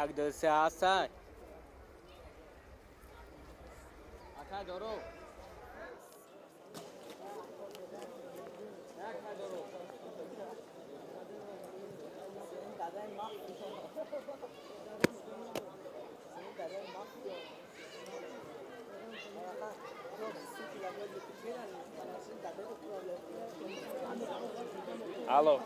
Як, ду, се ҳастай. Ака дору. Алло.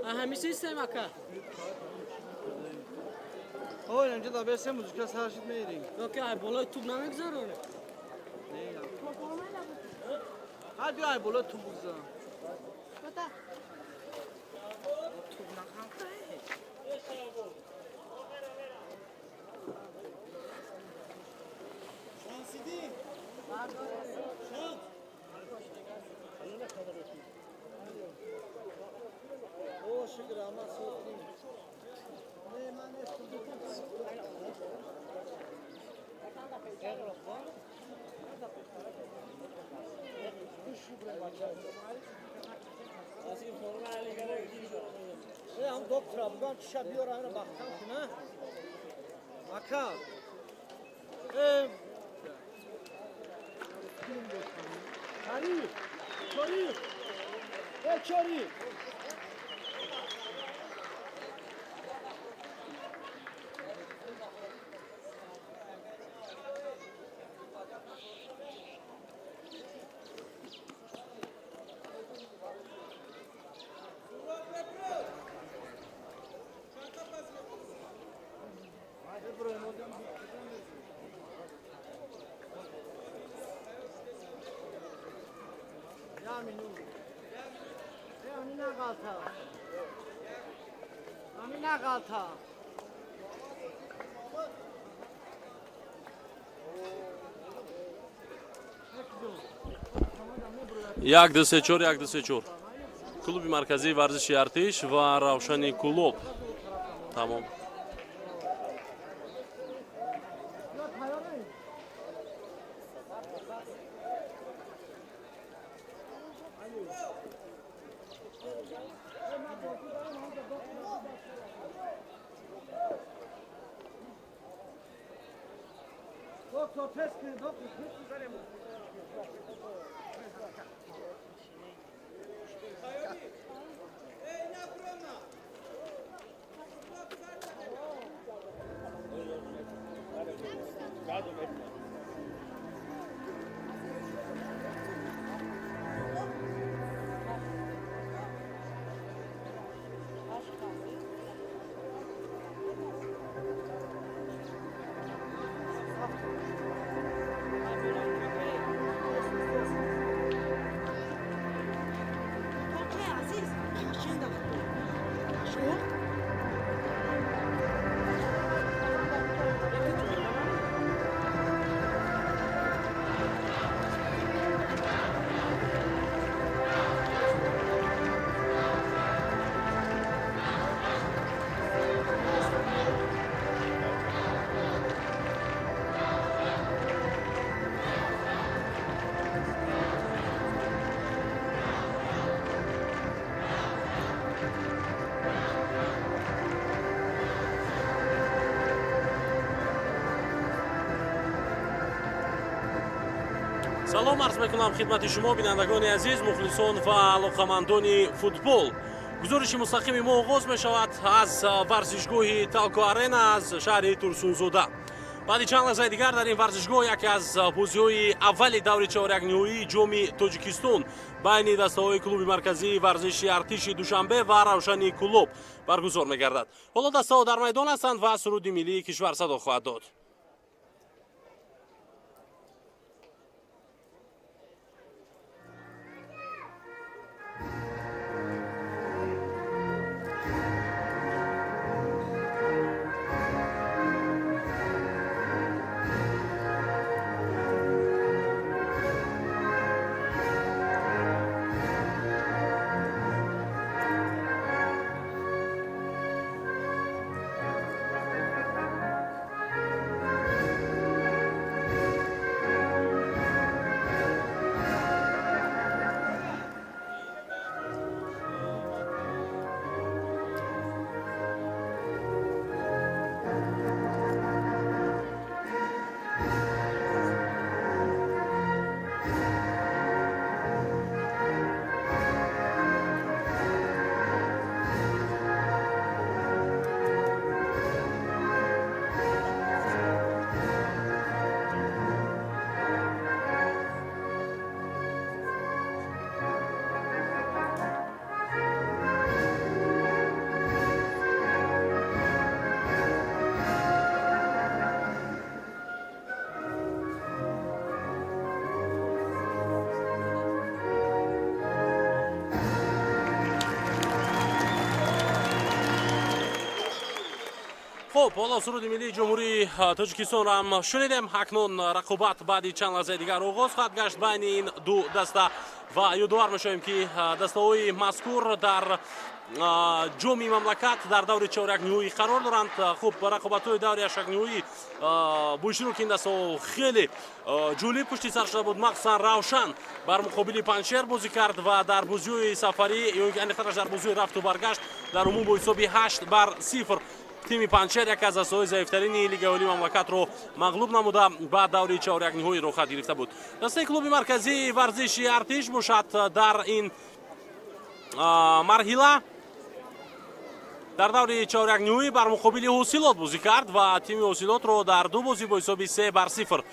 Ҳамиша истем ака. Ой, инҷа дар бе се музика сар шид мерим. Ки ай болои туб намегузароне. Ҳа биё ай болои туб бигузар. Туб нахам. О, шукр, ама сохтим. Не, ман ҳам доктора бугам чиша биёра ана бахтам куна. Ака. Э Чори! Чори! Э чори! Як, ду, се, чор, як, ду, се, чор. Клуби марказии варзиши Артиш ва Равшани Кӯлоб. Тамом. Доктор, тест кунед, доктор. Салом арз мекунам хидмати шумо, бинандагони азиз, мухлисон ва алоқамандони футбол. Гузориши мустақими мо оғоз мешавад аз варзишгоҳи Талко Арена аз шаҳри Турсунзода. Баъди чанд лаҳзаи дигар дар ин варзишгоҳ яке аз бозиҳои аввали даври чорякниҳоии ҷоми Тоҷикистон байни дастаҳои клуби марказии варзиши Артиши Душанбе ва Равшани Кӯлоб баргузор мегардад. Ҳоло дастаҳо дар майдон ҳастанд ва суруди миллии кишвар садо хоҳад дод. Хуб, ҳоло суруди миллии Ҷумҳурии Тоҷикистонро ҳам шунидем. Акнун рақобат баъди чанд лаҳзаи дигар оғоз хоҳад гашт байни ин ду даста ва ёдовар мешавем, ки дастаҳои мазкур дар ҷоми мамлакат дар даври чорякниҳоӣ қарор доранд. Хуб, рақобатҳои даври ҳаштякниҳоӣ бо иштироки ин дастаҳо хеле ҷолиб пушти сар шуда буд. Махсусан Равшан бар муқобили Панҷшер бозӣ кард ва дар бозиҳои сафарӣ ё ин ки аниқтараш дар бозиҳои рафту баргашт дар умум бо ҳисоби 8-0 тими Панҷшер яке аз дастаҳои заифтарини лигаи олии мамлакатро мағлуб намуда ба даври чорякниҳоӣ роҳхат гирифта буд. Дастаи клуби марказии варзиши Артиш бошад дар ин марҳила дар даври чорякниҳоӣ бар муқобили Ҳосилот бозӣ кард ва тими Ҳосилотро дар ду бозӣ бо ҳисоби 3-0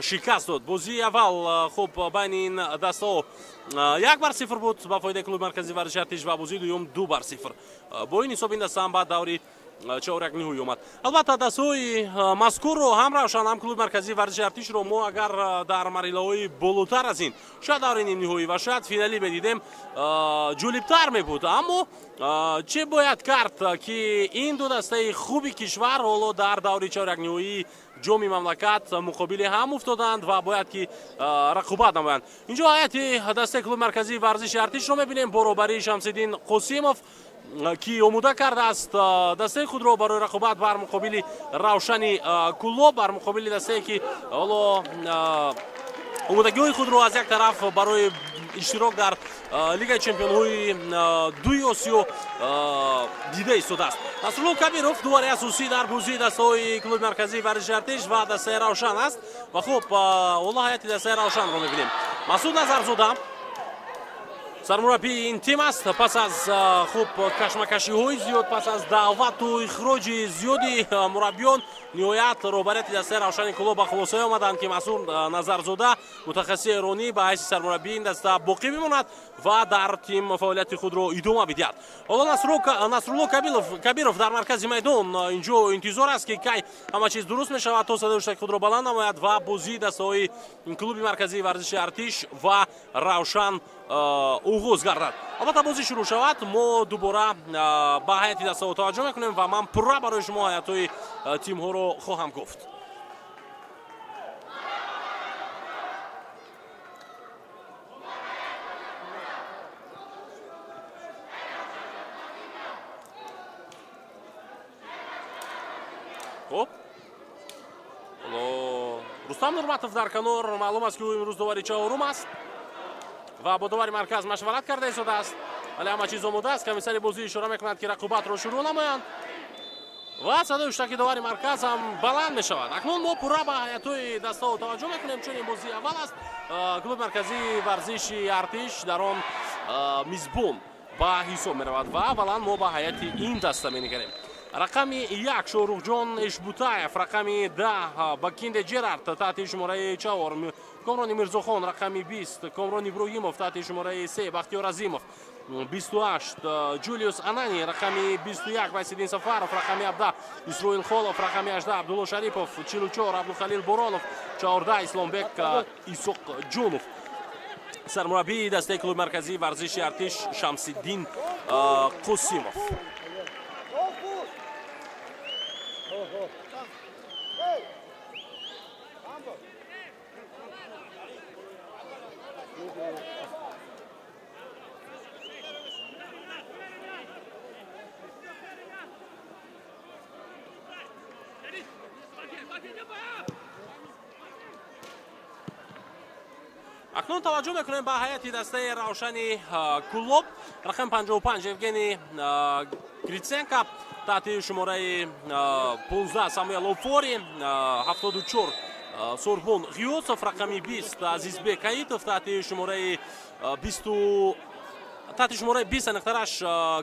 шикаст дод. Бозии аввал хуб байни ин дастаҳо 1-0 буд ба фоидаи клуби марказии варзиши Артиш ва бозии дуюм 2-0. Бо ин ҳисоб ин даста ҳам ба даври чорякниҳоӣ омад. Албатта, дастаҳои мазкурро ҳам Равшан, ҳам клуби марказии варзиши Артишро мо агар дар марҳилаҳои болотар аз ин, шояд даври нимниҳоӣ ва шояд финалӣ медидем, ҷолибтар мебуд. Аммо чӣ бояд кард, ки ин ду дастаи хуби кишвар ҳоло дар даври чорякниҳоии ҷоми мамлакат муқобили ҳам уфтоданд ва бояд ки рақобат намоянд. Инҷо ҳайати дастаи клуби марказии варзиши Артишро мебинем бо роҳбарии Шамсиддин Қосимов, ки омода кардааст дастаи худро барои рақобат бар муқобили Равшани Кӯлоб, бар муқобили дастае, ки ҳоло Омодагиҳои худро аз як тараф барои иштирок дар Лигаи чемпионҳои дуи Осиё дида истодааст. Насрулло Кабиров дувари асосӣ дар бозии дастаҳои клуби марказии варзиши Артиш ва дастаи Равшан аст. Ва хуб, ҳоло ҳайати дастаи Равшанро мебинем. Масуд Назарзода сармураббии ин тим аст. Пас аз хуб кашмакашиҳои зиёд, пас аз даъвату ихроҷи зиёди мураббиён, ниҳоят роҳбарияти дастаи Равшани Кӯлоб ба хулосае омаданд, ки Масуд Назарзода, мутахассиси эронӣ, ба ҳайси сармураббии ин даста боқӣ бимонад ва дар тим фаъолияти худро идома бидиҳад. Ҳоло Насрулло Кабиров дар маркази майдон инҷо интизор аст, ки кай ҳама чиз дуруст мешавад, то садои ҳуштаки худро баланд намояд ва бозии дастаҳои клуби марказии варзиши Артиш ва Равшан оғоз гардад. Албатта, бозӣ шурӯъ шавад, мо дубора ба ҳайати дастаҳо таваҷҷӯҳ мекунем ва ман пурра барои шумо ҳайатҳои тимҳоро хоҳам гуфт. Хуб, ҳоло Рустам Нурматов дар канор, маълум аст, ки ӯ имрӯз довари чаҳорум аст ва бо довари марказ машварат карда истодааст. Вале ҳама чиз омода аст. Комиссари бозӣ ишора мекунад, ки рақобатро шурӯъ намоянд ва садои ҳуштаки довари марказ ҳам баланд мешавад. Акнун мо пурра ба ҳайатҳои дастаҳо таваҷҷӯҳ мекунем, чун ин бозии аввал аст. Клуби марказии варзиши Артиш дар он мизбон ба ҳисоб меравад ва аввалан мо ба ҳайати ин даста менигарем. Рақами 1 Шоҳрухҷон Ишбутаев, рақами 10 Бакинде Ҷерард таҳти шумораи 4 Комрон Мирзохон, рақами 20 Комрон Иброҳимов таҳти шумораи 3 Бахтиёр Азимов, 28 Ҷулиус Анани, рақами 21 Вайсиддин Сафаров, рақами 17 Исроил Холов, рақами 18 Абдулло Шарипов, 44 Абдухалил Боронов, 14 Исломбек Исоқҷонов. Сармураббии дастаи клуби марказии варзиши Артиш Шамсиддин Қосимов. Акнун таваҷҷӯҳ мекунем ба ҳайати дастаи Равшани Кӯлоб. Рақами 55 Евгений Гриценко, таҳти шумораи 15 Самуэл Офори, 74 Сорбон Ғиёсов, рақами 20 Азизбек Аитов, таҳти шумораи 20 таҳти шумораи 20 аниқтараш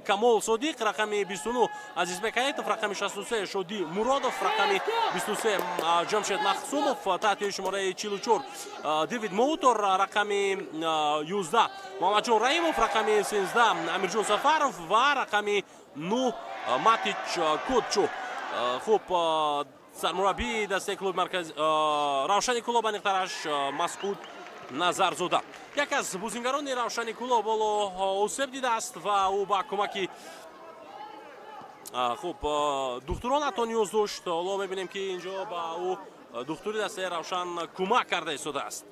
Камол Содиқ, рақами 29 Азизбек Аитов, рақами 63 Шодӣ Муродов, рақами 23 Ҷамшед Махсумов, таҳти шумораи 44 Дэвид Моутор, рақами 11 Муҳаммадҷон Раимов, рақами 13 Амирҷон Сафаров ва рақами 9 Матич Котчо. Хуб, сармураббии дастаи клуби марказ Равшани Кӯлоб аниқтараш Масъуд Назарзода. Яке аз бозингарони Равшани Кӯлоб ҳоло осеб дидааст ва ӯ ба кӯмаки хуб духтурон ҳатто ниёз дошт. Ҳоло мебинем, ки инҷо ба ӯ духтури дастаи Равшан кӯмак карда истодааст.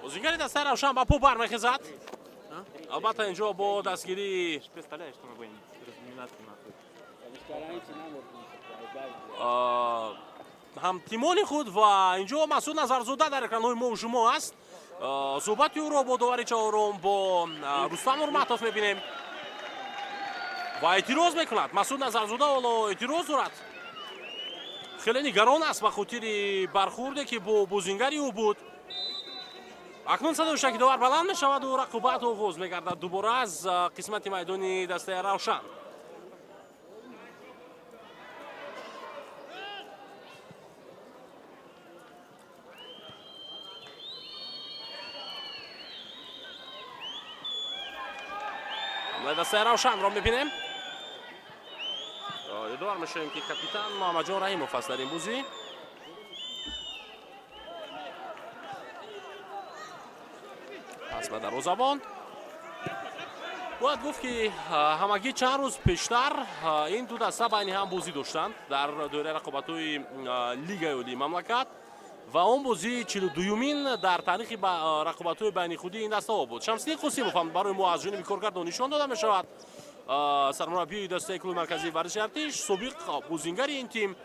Бозингари дастаи Равшан ба по бармехезад. Албатта, инҷо бо дастгирии ҳамтимони худ ва инҷо Масуд Назарзода дар экранҳои мо шумо аст. Суҳбати ӯро бо довари чаҳорум, бо Рустам Нурматов мебинем ва эътироз мекунад. Масуд Назарзода ҳоло эътироз дорад, хеле нигарон аст ба хотири бархурде, ки бо бозингари ӯ буд. Акнун садои шаки довар баланд мешаваду рақобат оғоз мегардад дубора аз қисмати майдони дастаи Равшан. Ҳамлаи дастаи Равшанро мебинем. Ёдовар мешавем, ки капитан Муҳаммадҷон Раҳимов аст дар ин бозӣ. Пас ба дарвозабон. Бояд гуфт, ки ҳамагӣ чанд рӯз пештар ин ду даста байни ҳам бозӣ доштанд дар доираи рақобатҳои Лигаи Олии мамлакат ва он бозӣ 42-юмин дар таърихи рақобатҳои байнихудии ин дастаҳо буд. Шамсиддин Қосимов ҳам барои мо аз ҷониби коргардон нишон дода мешавад. Сармураббии дастаи клуби марказии варзиши Артиш, собиқ бозингари ин тим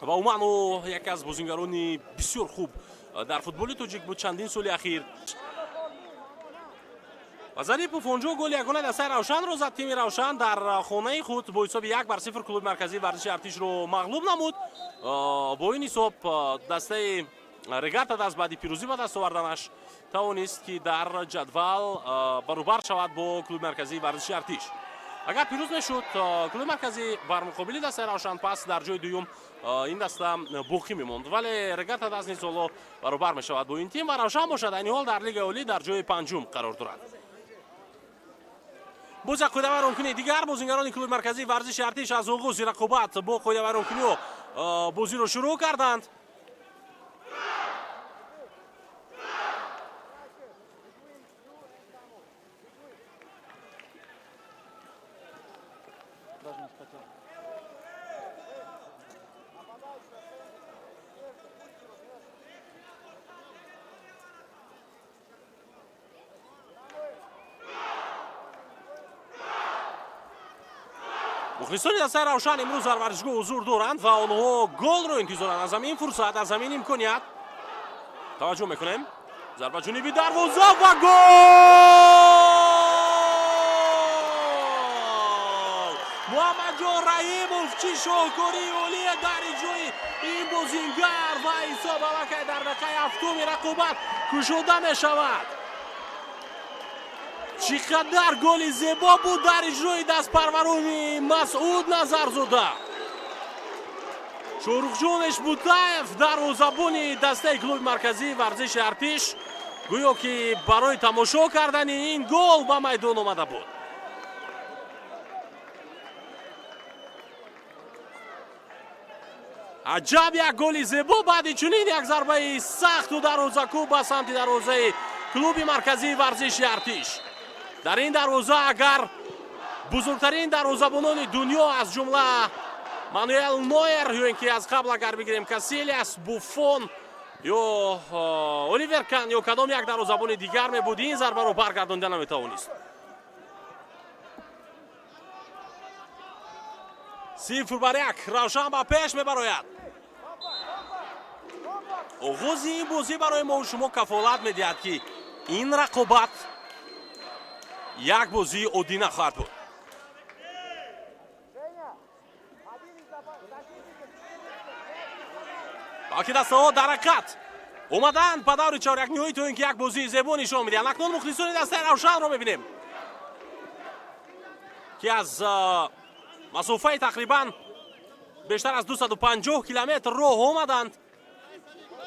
ва умуман ӯ яке аз бозингарони бисёр хуб дар футболи тоҷик буд чандин соли ахир. Ва Зарипов онҷо голи ягонаи дастаи Равшанро зад. Тими Равшан дар хонаи худ бо ҳисоби 1-0 клуби марказии варзиши Артишро мағлуб намуд. Бо ин ҳисоб дастаи Регарта даст баъди пирӯзӣ ба даст оварданаш тавонист, ки дар ҷадвал баробар шавад бо клуби марказии варзиши Артиш. Агар пирӯз мешуд клуби марказӣ бар муқобили дастаи Равшан, пас дар ҷои дуюм ин даста боқӣ мемонд, вале Регарта даст низ ҳоло баробар мешавад бо ин тим ва Равшан бошад айни ҳол дар Лигаи Олӣ дар ҷои панҷум қарор дорад. Боз як қоидавайронкунии дигар. Бозингарони клуби марказии варзиши Артиш аз оғози рақобат бо қоидавайронкуниҳо бозиро шурӯъ карданд. Мухлисони дастаи Равшан имрӯз дар варзишгоҳ ҳузур доранд ва онҳо голро интизоранд аз ҳамин фурсат, аз ҳамин имконият. Таваҷҷӯҳ мекунем. Зарба ҷониби дарвоза ва гол! Муҳаммадҷон Раҳимов, чӣ шоҳкории олие дар иҷрои ин бозингар ва ҳисоб аллакай дар дақиқаи ҳафтуми рақобат кушода мешавад. Чӣ қадар голи зебо буд дар иҷрои дастпарварони Масъуд Назарзода. Шоҳрухҷон Эшбутаев, дарвозабони дастаи клуби марказии варзиши Артиш, гӯё ки барои тамошо кардани ин гол ба майдон омада буд. Аҷаб як голи зебо баъди чунин як зарбаи сахту дарвозакӯб ба самти дарвозаи клуби марказии варзиши Артиш. Дар ин дарвоза агар бузургтарин дарвозабонони дунё, аз ҷумла Мануэл Нойер, ё ин ки аз қабл агар бигирем Касилиас, Буффон ё Оливер Кан ё кадом як дарвозабони дигар мебуд, ин зарбаро баргардонда наметавонист. 0-1 Равшан ба пеш мебарояд. Оғози ин бозӣ барои мо шумо кафолат медиҳад, ки ин рақобат як бозии оддӣ нахоҳад буд. Балки дастаҳо дар ҳаракат омаданд ба даври чорякниҳоӣ, то ин ки як бозии зебо нишон медиҳанд. Акнун мухлисони дастаи Равшанро мебинем, ки аз масофаи тақрибан бештар аз 250 километр роҳ омаданд,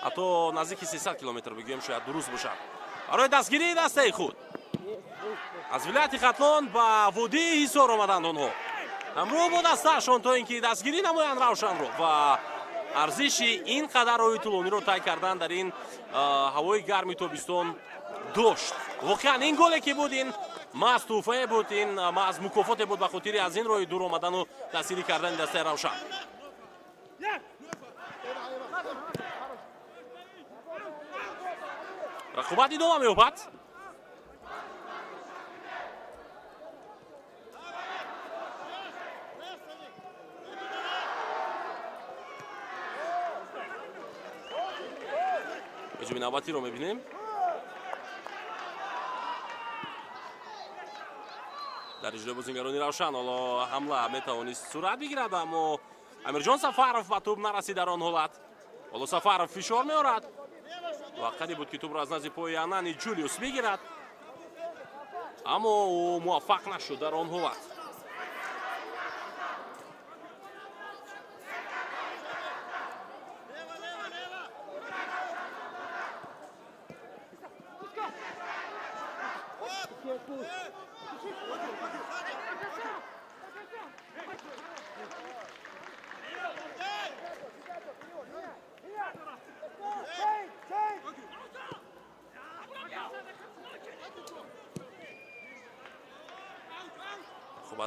ҳатто наздики 300 километр бигӯем шояд дуруст бошад, барои дастгирии дастаи худ. Аз вилояти Хатлон ба водии Ҳисор омаданд онҳо ҳамроҳ бо дастаашон, то ин ки дастгирӣ намоянд Равшанро ва арзиши ин қадар роҳи тӯлониро тай кардан дар ин ҳавои гарми тобистон дошт. Воқеан ин голе ки буд, ин маҳз тӯҳфае буд, ин маҳз мукофоте буд ба хотири аз ин роҳи дур омадану дастгирӣ кардани дастаи Равшан. Рақобат идома меёбад. Ҳуҷуми навбатиро мебинем. Дар иҷрои бозингарони Равшан ҳоло ҳамла метавонист сурат бигирад, аммо Амирҷон Сафаров ба тӯб нарасид дар он ҳолат. Ҳоло Сафаров фишор меорад ва қариб буд, ки тӯбро аз назди пои Анани Ҷулиус бигирад, аммо ӯ муваффақ нашуд дар он ҳолат. Хуб,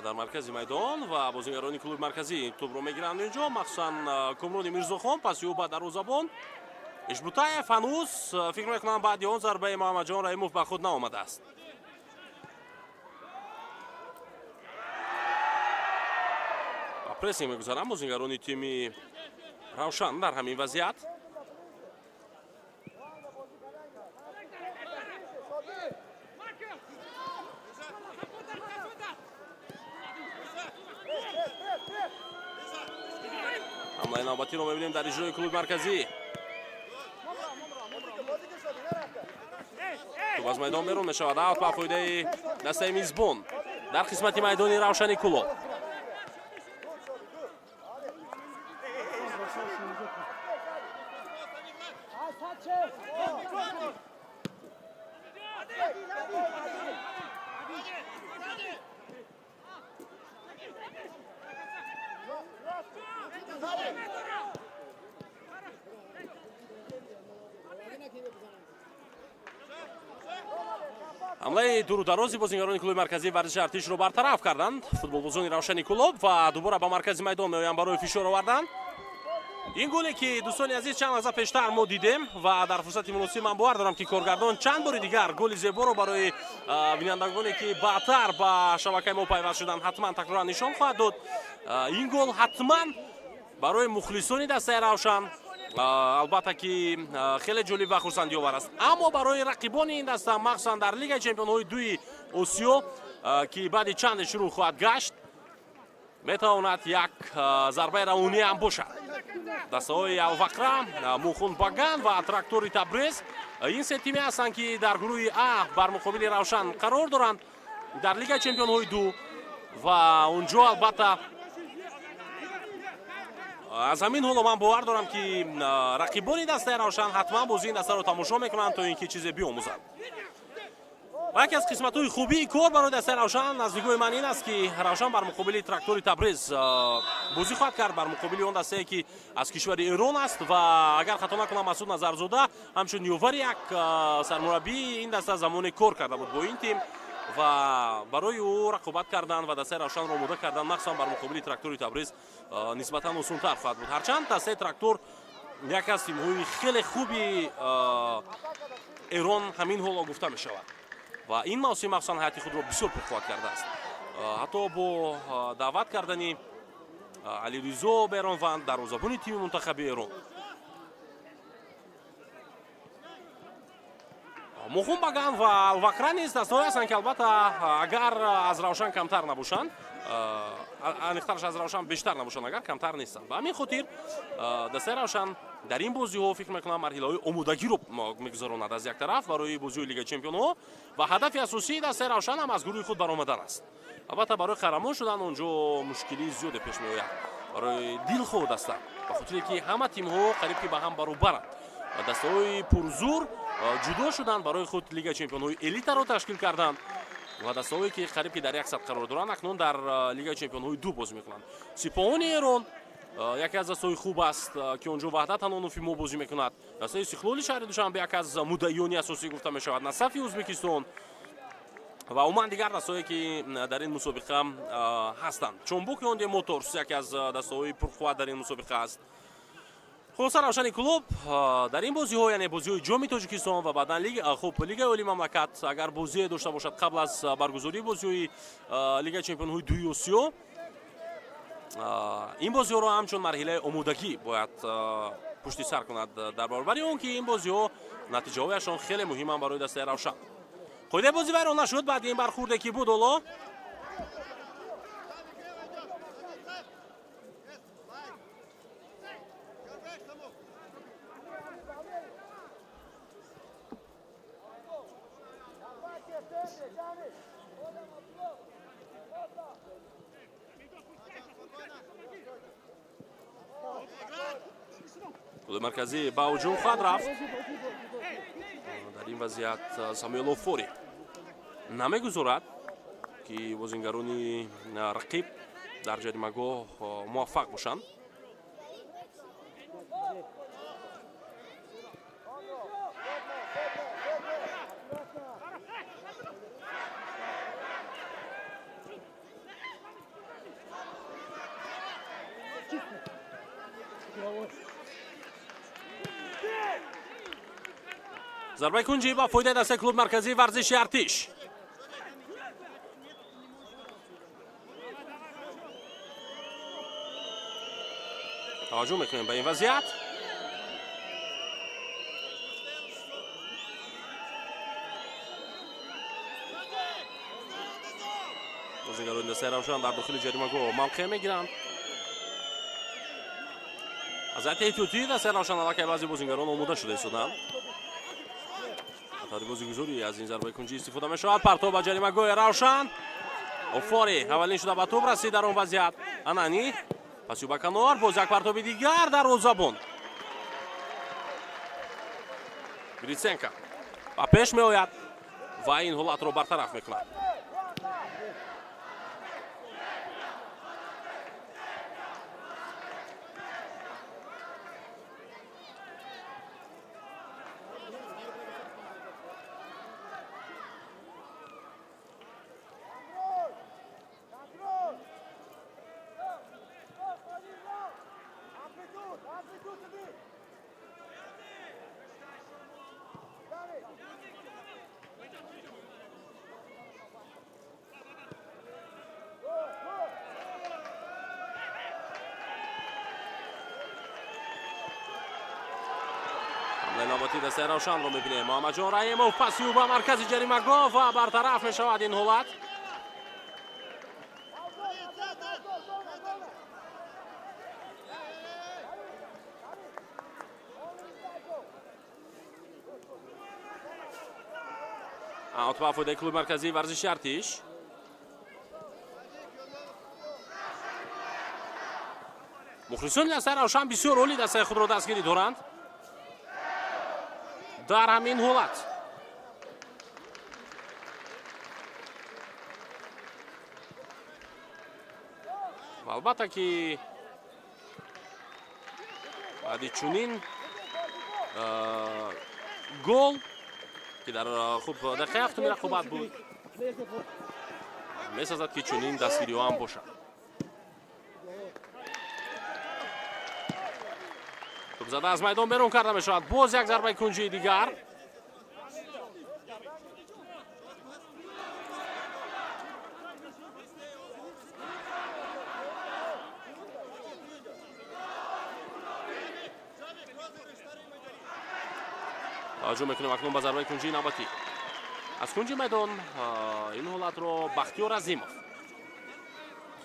дар маркази майдон ва бозигарони клуби марказӣ тӯбро мегиранд инҷо, махсусан Кумрони Мирзохон, паси ӯ ба дарвозабон Ишбутаев ҳанӯз фикр мекунам баъди он зарбаи Муҳаммадҷон Раҳимов ба худ наомадааст. Ба прессинг мегузаранд бозигарони тими Равшан дар ҳамин вазъият. ҳамлаи навбатиро мебинем дар иҷрои клуби марказӣ. Тӯб аз майдон берун мешавад. Аут ба фоидаи дастаи мизбон дар қисмати майдони Равшани Кӯлоб. Ҳамлаи дурударози бозигарони клуби марказии варзиши артишро бартараф карданд футболбозони Равшани Кӯлоб ва дубора ба маркази майдон меоянд барои фишор овардан. Ин голе ки дӯстони азиз чанд лаҳза пештар мо дидем ва дар фурсати муносиб ман бовар дорам ки коргардон чанд бори дигар голи зеборо барои бинандагоне ки баъдтар ба шабакаи мо пайваст шуданд ҳатман такроран нишон хоҳад дод. Ин гол ҳатман барои мухлисони дастаи Равшан албатта ки хеле ҷолиб ва хурсандиовар аст, аммо барои рақибони ин даста, махсусан дар Лигаи чемпионҳои дуи Осиё ки баъди чанде шурӯъ хоҳад гашт, метавонад як зарбаи равонӣ ҳам бошад. Дастаҳои Алвақра, Мухунбаган ва Трактори Табрез ин се тиме ҳастанд ки дар гурӯҳи А бар муқобили Равшан қарор доранд дар Лигаи чемпионҳои ду ва унҷо албатта аз ҳамин ҳоло ман бовар дорам ки рақибони дастаи Равшан ҳатман бозии ин дастаро тамошо мекунанд то ин ки чизе биомӯзанд. Ва яке аз қисматҳои хубии кор барои дастаи Равшан аз нигоҳи ман ин аст ки Равшан бар муқобили Трактори Табрез бозӣ хоҳад кард, бар муқобили он дастае ки аз кишвари Эрон аст ва агар хато накунам Масуд Назарзода ҳамчун ёвари як сармураббии ин даста замоне кор карда буд бо ин тим ва барои ӯ рақобат кардан ва дастаи Равшанро омода кардан махсусан бар муқобили Трактори Табрез нисбатан осонтар хоҳад буд. Ҳарчанд дастаи Трактор яке аз тимҳои хеле хуби Эрон ҳамин ҳоло гуфта мешавад ва ин мавсим махсусан ҳайати худро бисёр пурқувват кардааст. Ҳатто бо даъват кардани Алиризо Беронванд, дарвозабони тими мунтахаби Эрон. Мухунбаган ва Алвақра низ дастаҳое ҳастанд ки албатта агар аз Равшан камтар набошанд, аниқтараш аз Равшан бештар набошанд, агар камтар нестанд. Ба ҳамин хотир дастаи Равшан дар ин бозиҳо фикр мекунам марҳилаҳои омодагиро мегузаронад аз як тараф барои бозиҳои Лигаи чемпионҳо ва ҳадафи асосии дастаи Равшан ҳам аз гурӯҳи худ баромадан аст. Албатта барои қаҳрамон шудан онҷо мушкилии зиёде пеш меояд барои дилхоҳ даста, ба хотире ки ҳама тимҳо қариб ки ба ҳам баробаранд. Дастаҳои пурзур ҷудо шуданд, барои худ Лигаи чемпионҳои элитаро ташкил карданд ва дастаҳое ки қариб ки дар як сатҳ қарор доранд акнун дар Лигаи чемпионҳои ду бозӣ мекунанд. Сипоҳони Эрон яке аз дастаҳои хуб аст ки онҷо Ваҳдат Ҳанонофи мо бозӣ мекунад. Дастаи Истиқлоли шаҳри Душанбе яке аз муддаиёни асосӣ гуфта мешавад, Насафи Ӯзбекистон ва умуман дигар дастаҳое ки дар ин мусобиқа ҳастанд. Чонбук Ҳёнде Моторс яке аз дастаҳои пурқувват дар ин мусобиқа аст. Хулоса Равшани Кӯлоб дар ин бозиҳо, яъне бозиҳои Ҷоми Тоҷикистон ва баъдан Лигаи Олии мамлакат, агар бозие дошта бошад қабл аз баргузории бозиҳои Лигаи чемпионҳои дуи Осиё, ин бозиҳоро ҳамчун марҳилаи омодагӣ бояд пушти сар кунад, дар баробари он ки ин бозиҳо натиҷаҳояшон хеле муҳиманд барои дастаи Равшан. Қоидаи бозӣ вайрон нашуд баъди ин бархурде ки буд. Ҳоло клуби марказӣ ба ҳуҷум хоҳад рафт. Дар ин вазъият Самуэл Офори намегузорад Ки бозингарони рақиб дар ҷаримагоҳ муваффақ бошанд. Зарбаи кунҷӣ ба фоидаи дастаи клуби марказии варзиши Артиш. Таваҷҷӯҳ мекунем ба ин вазъият. Бозингарони дастаи Равшан дар дохили ҷаримагоҳ мавқеъ мегиранд. Аз ҳайати эҳтиётии дастаи Равшан аллакай баъзе бозингарон омода шуда истоданд. Таври бозигузорӣ аз ин зарбаи кунҷӣ истифода мешавад. Партов ба ҷаримагоҳи Равшан. Офори аввалин шуда ба тӯб расид дар он вазъият. Анани пасю ба канор, боз як партоби дигар дар розабон. Гриценко ба пеш меояд ва ин ҳолатро бартараф мекунад. Навбати дастаи Равшанро мебинем. Муҳаммадҷон Раҳимов паси ӯ ба маркази ҷаримагоҳ ва бартараф мешавад ин ҳолат. Аут ба фоидаи клуби марказии варзиши Артиш. Мухлисони дастаи Равшан бисёр олӣ дастаи худро дастгирӣ доранд. Дар ҳамин ҳолат ва албатта ки баъди чунин гол ки дар хуб дақиқаи ҳафтуми рақобат буд, месазад ки чунин дастгириҳо ҳам бошад. Тӯбзада аз майдон берун карда мешавад. Боз як зарбаи кунҷии дигар. Таваҷҷӯҳ мекунем акнун ба зарбаи кунҷии навбатӣ. Аз кунҷи майдон ин ҳолатро Бахтиёр Азимов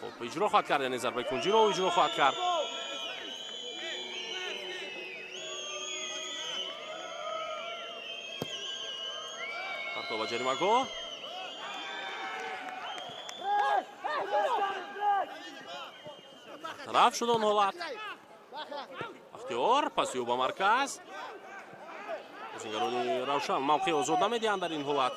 хуб иҷро хоҳад кард, яъне зарбаи кунҷиро иҷро хоҳад кард. Партов ба ҷаримагоҳ. Тараф шуд он ҳолат. Бахтиёр паси ӯ ба марказ. Бозингарони Равшан мавқеъ озод намедиҳанд дар ин ҳолат.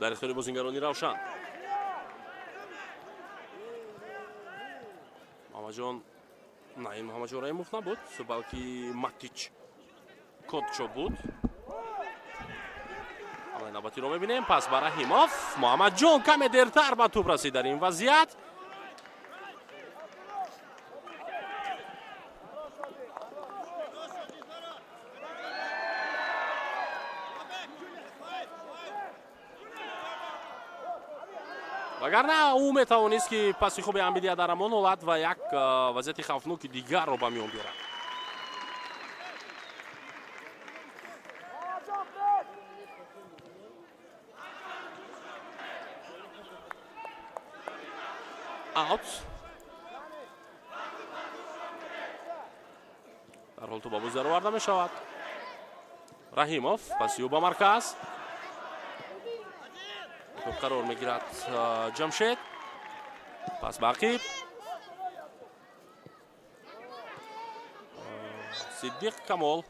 Дар ихтиёри бозингарони Равшан. Муҳаммадҷон, на, ин Муҳаммадҷон Раҳимов набуд, балки Матич Котчо буд. Ҳамлаи навбатиро мебинем. Пас ба Раҳимов. Муҳаммадҷон каме дертар ба тӯб расид дар ин вазъият. Вагарна ӯ метавонист ки паси хуби ҳам бидиҳад дар ҳамон ҳолат ва як вазъияти хавфноки дигарро ба миён биёрад. Аут. Дар ҳол тӯб ба бозӣ дароварда мешавад. Раҳимов паси ӯ ба марказ. Тӯб қарор мегирад Ҷамшед. Пас ба ақиб. Сиддиқ Камол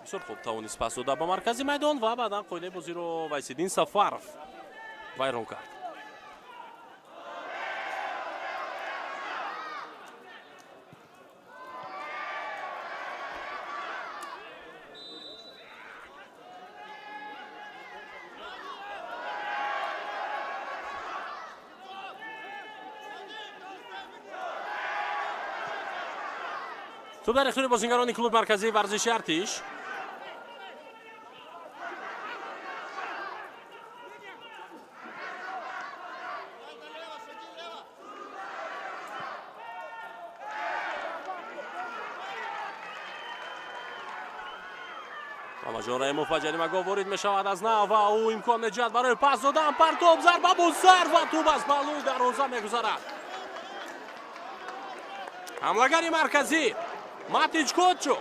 бисёр хуб тавонист пас дода ба маркази майдон ва баъдан қоидаи бозиро Вайсиддин Сафаров вайрон кард. Тӯб дар ихтиёри бозингарони клуби марказии варзиши Артиш. Мамаҷон Раҳимов ба ҷаримагоҳ ворид мешавад аз нав ва ӯ имкон меҷӯяд барои пас додан. Партоб, зарба бо сар ва тӯб аз паҳлӯи дарвоза мегузарад. Ҳамлагари марказӣ Матич Котчо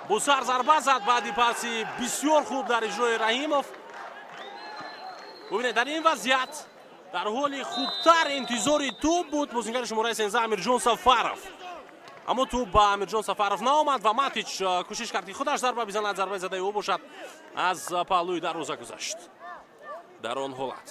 бо сар зарба зад баъди паси бисёр хуб дар иҷрои Раҳимов. Бубинед, дар ин вазъият дар ҳоли хубтар интизори тӯб буд бозингари шумораи 13 Амирҷон Сафаров. Аммо тӯб ба Амирҷон Сафаров наомад ва Матич кӯшиш кард, ки худаш зарба бизанад. Зарбаи задаи ӯ бошад аз паҳлӯи дарвоза гузашт дар он ҳолат.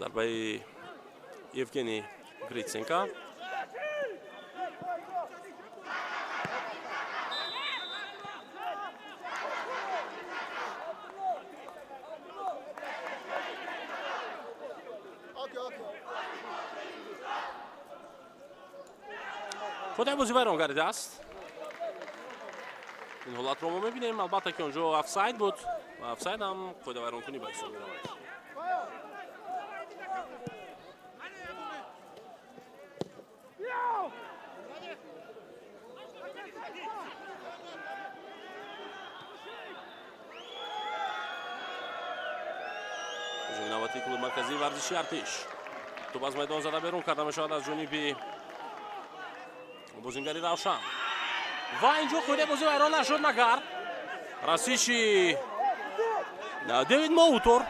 Зарбаи Евгений Гриценко. Худаи бозӣ вайрон гардидааст. Ин ҳолатро мо мебинем. Албатта, ки он ҷо офсайд буд ва офсайд ҳам қоидавайронкунӣ ба ҳисоб меравад. Ҳуҷуми навбатии клуби марказии варзиши Артиш. Тӯб аз майдон зада берун карда мешавад аз ҷониби бозингари Равшан. Ва инҷо қоидаи бозӣ вайрон нашуд, магар расиши Дэвид Моутор.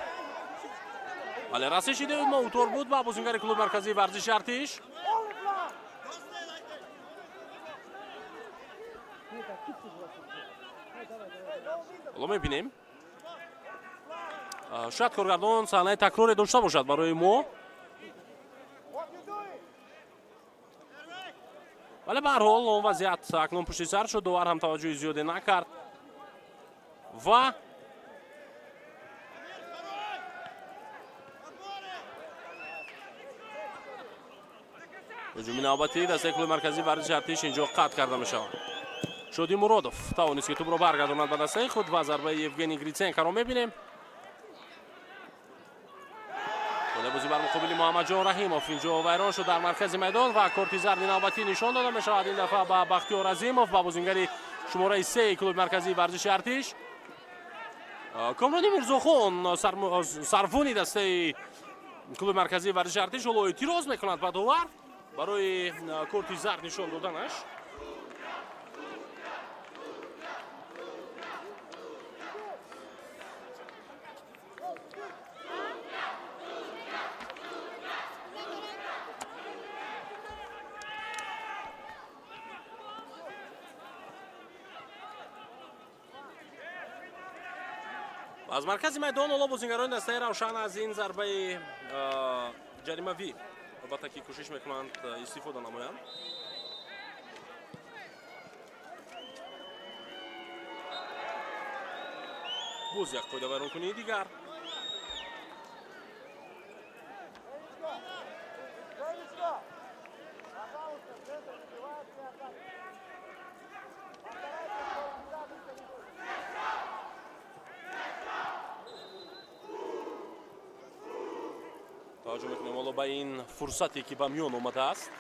Бале, расиши Дэвид Моутор буд ба бозингари клуби марказии варзиши Артиш. Ҳоло мебинем. Шояд коргардон саҳнаи такроре дошта бошад барои мо. Вале ба ҳар ҳол он вазъият акнун пушти сар шуд, довар ҳам таваҷҷӯҳи зиёде накард ва ҳуҷуми навбатии дастаи клуби марказии варзиши Артиш инҷо қатъ карда мешавад. Шоди Муродов тавонист, ки тӯбро баргардонад ба дастаи худ ва зарбаи Евгений Гриценкоро мебинем. Бозӣ бар муқобили Муҳаммадҷон Раҳимов инҷо вайрон шуд дар маркази майдон ва корти зарди навбатӣ нишон дода мешавад ин дафъа ба Бахтиёр Азимов, ба бозингари шумораи 3 клуби марказии варзиши Артиш. Комрони Мирзохон, сарвони дастаи клуби марказии варзиши Артиш, ҳоло эътироз мекунад ба довар барои корти зард нишон доданаш. Аз маркази майдон ҳоло бозингарони дастаи Равшан аз ин зарбаи ҷаримавӣ албатта ки кӯшиш мекунанд истифода намоянд. Боз як қоидавайронкунии дигар. Таваҷҷӯҳ мекунем ҳоло ба ин фурсате, ки ба миён омадааст.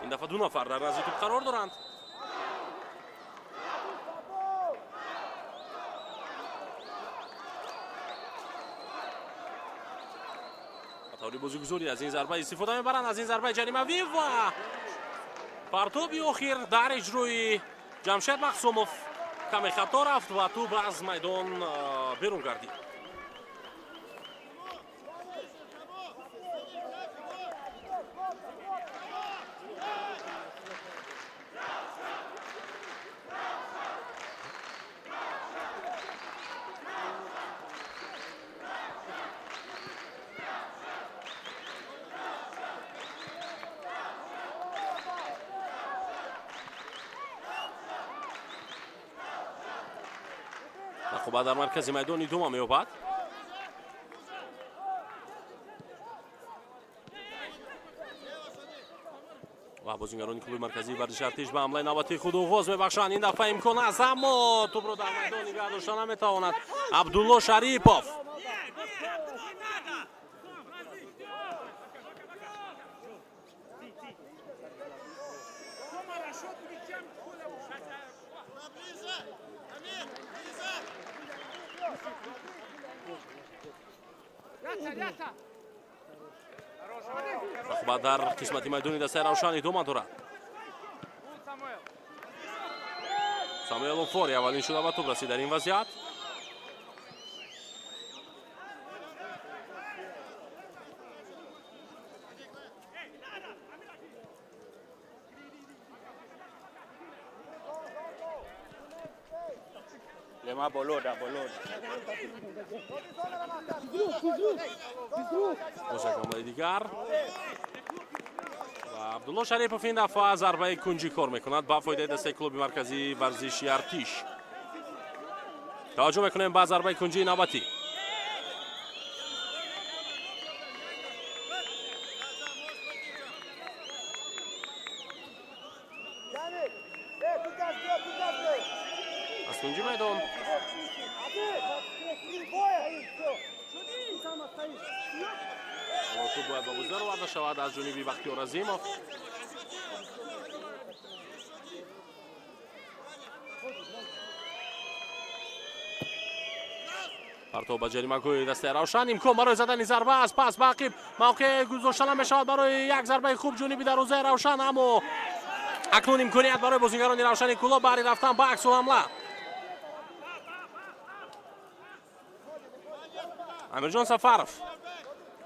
Ин дафъа ду нафар дар назди тӯб қарор доранд. Таври бозигузорӣ аз ин зарба истифода мебаранд, аз ин зарбаи ҷаримавӣ ва партоби охир дар иҷрои Ҷамшед Мақсумов каме хато рафт ва тӯб аз майдон берун гардид. Рақобат дар маркази майдон идома меёбад. Ва бозингарони клуби марказии варзиши Артиш ба ҳамлаи навбатии худ оғоз мебахшанд. Ин дафъа имкон аст, аммо тӯбро дар майдон нигаҳ дошта наметавонад Абдулло Шарипов. Рақобат дар қисмати майдони дастаи Равшан идома дорад. Самуэл Офори аввалин шуда ба тӯб расид дар ин вазъият. Lema boloda, boloda. Боз як ҳамлаи дигар ва Абдулло Шарипов ин дафъа зарбаи кунҷӣ кор мекунад ба фоидаи дастаи клуби марказии варзиши Артиш. Таваҷҷӯҳ мекунем ба зарбаи кунҷии навбатӣ. Аз кунҷи майдон тӯб бояд ба бозӣ дароварда шавад аз ҷониби Бахтиёр Азимов. Партов ба ҷаримагоҳи дастаи Равшан. Имкон барои задани зарба аст. Пас ба ақиб мавқеъ гузошта намешавад барои як зарбаи хуб ҷониби дарвозаи Равшан, аммо акнун имконият барои бозингарони Равшани Кӯлоб баҳри рафтан ба аксулҳамла. Амирҷон Сафаров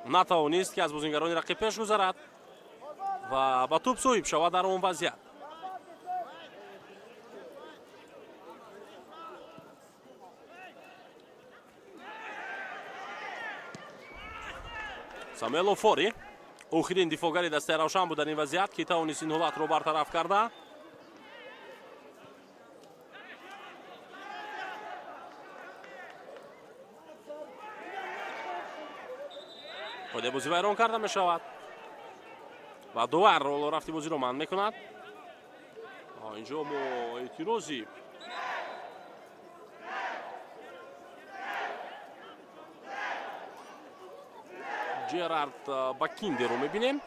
натавонист, ки аз бозингарони рақиб пеш гузарад ва ба тӯб соҳиб шавад дар он вазъият. Самуэл Офори охирин дифоъгари дастаи Равшан буд дар ин вазъият, ки тавонист ин ҳолатро бартараф карда. Қоидаи бозӣ вайрон карда мешавад ва довар роло рафти бозиро манъ мекунад. Инҷо мо эътирози Ҷерард Бакиндеро мебинем.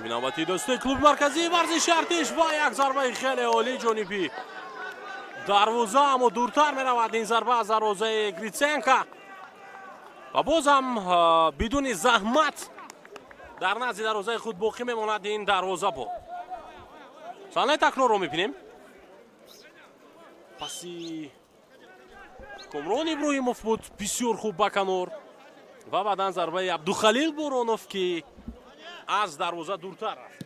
ҳуҷуми навбатии дастаи клуби марказии варзиши Артиш ва як зарбаи хеле олӣ ҷониби Дарвоза, аммо дуртар меравад ин зарба аз дарвозаи Гриценко. Ва бозам бидуни заҳмат дар назди дарвозаи худ боқӣ мемонад ин дарвозабон. Саҳнаи такрорро мебинем. Паси Комрон Иброҳимов буд, бисёр хуб ба канор, ва баъдан зарбаи Абдухалил Боронов, ки аз дарвоза дуртар рафт.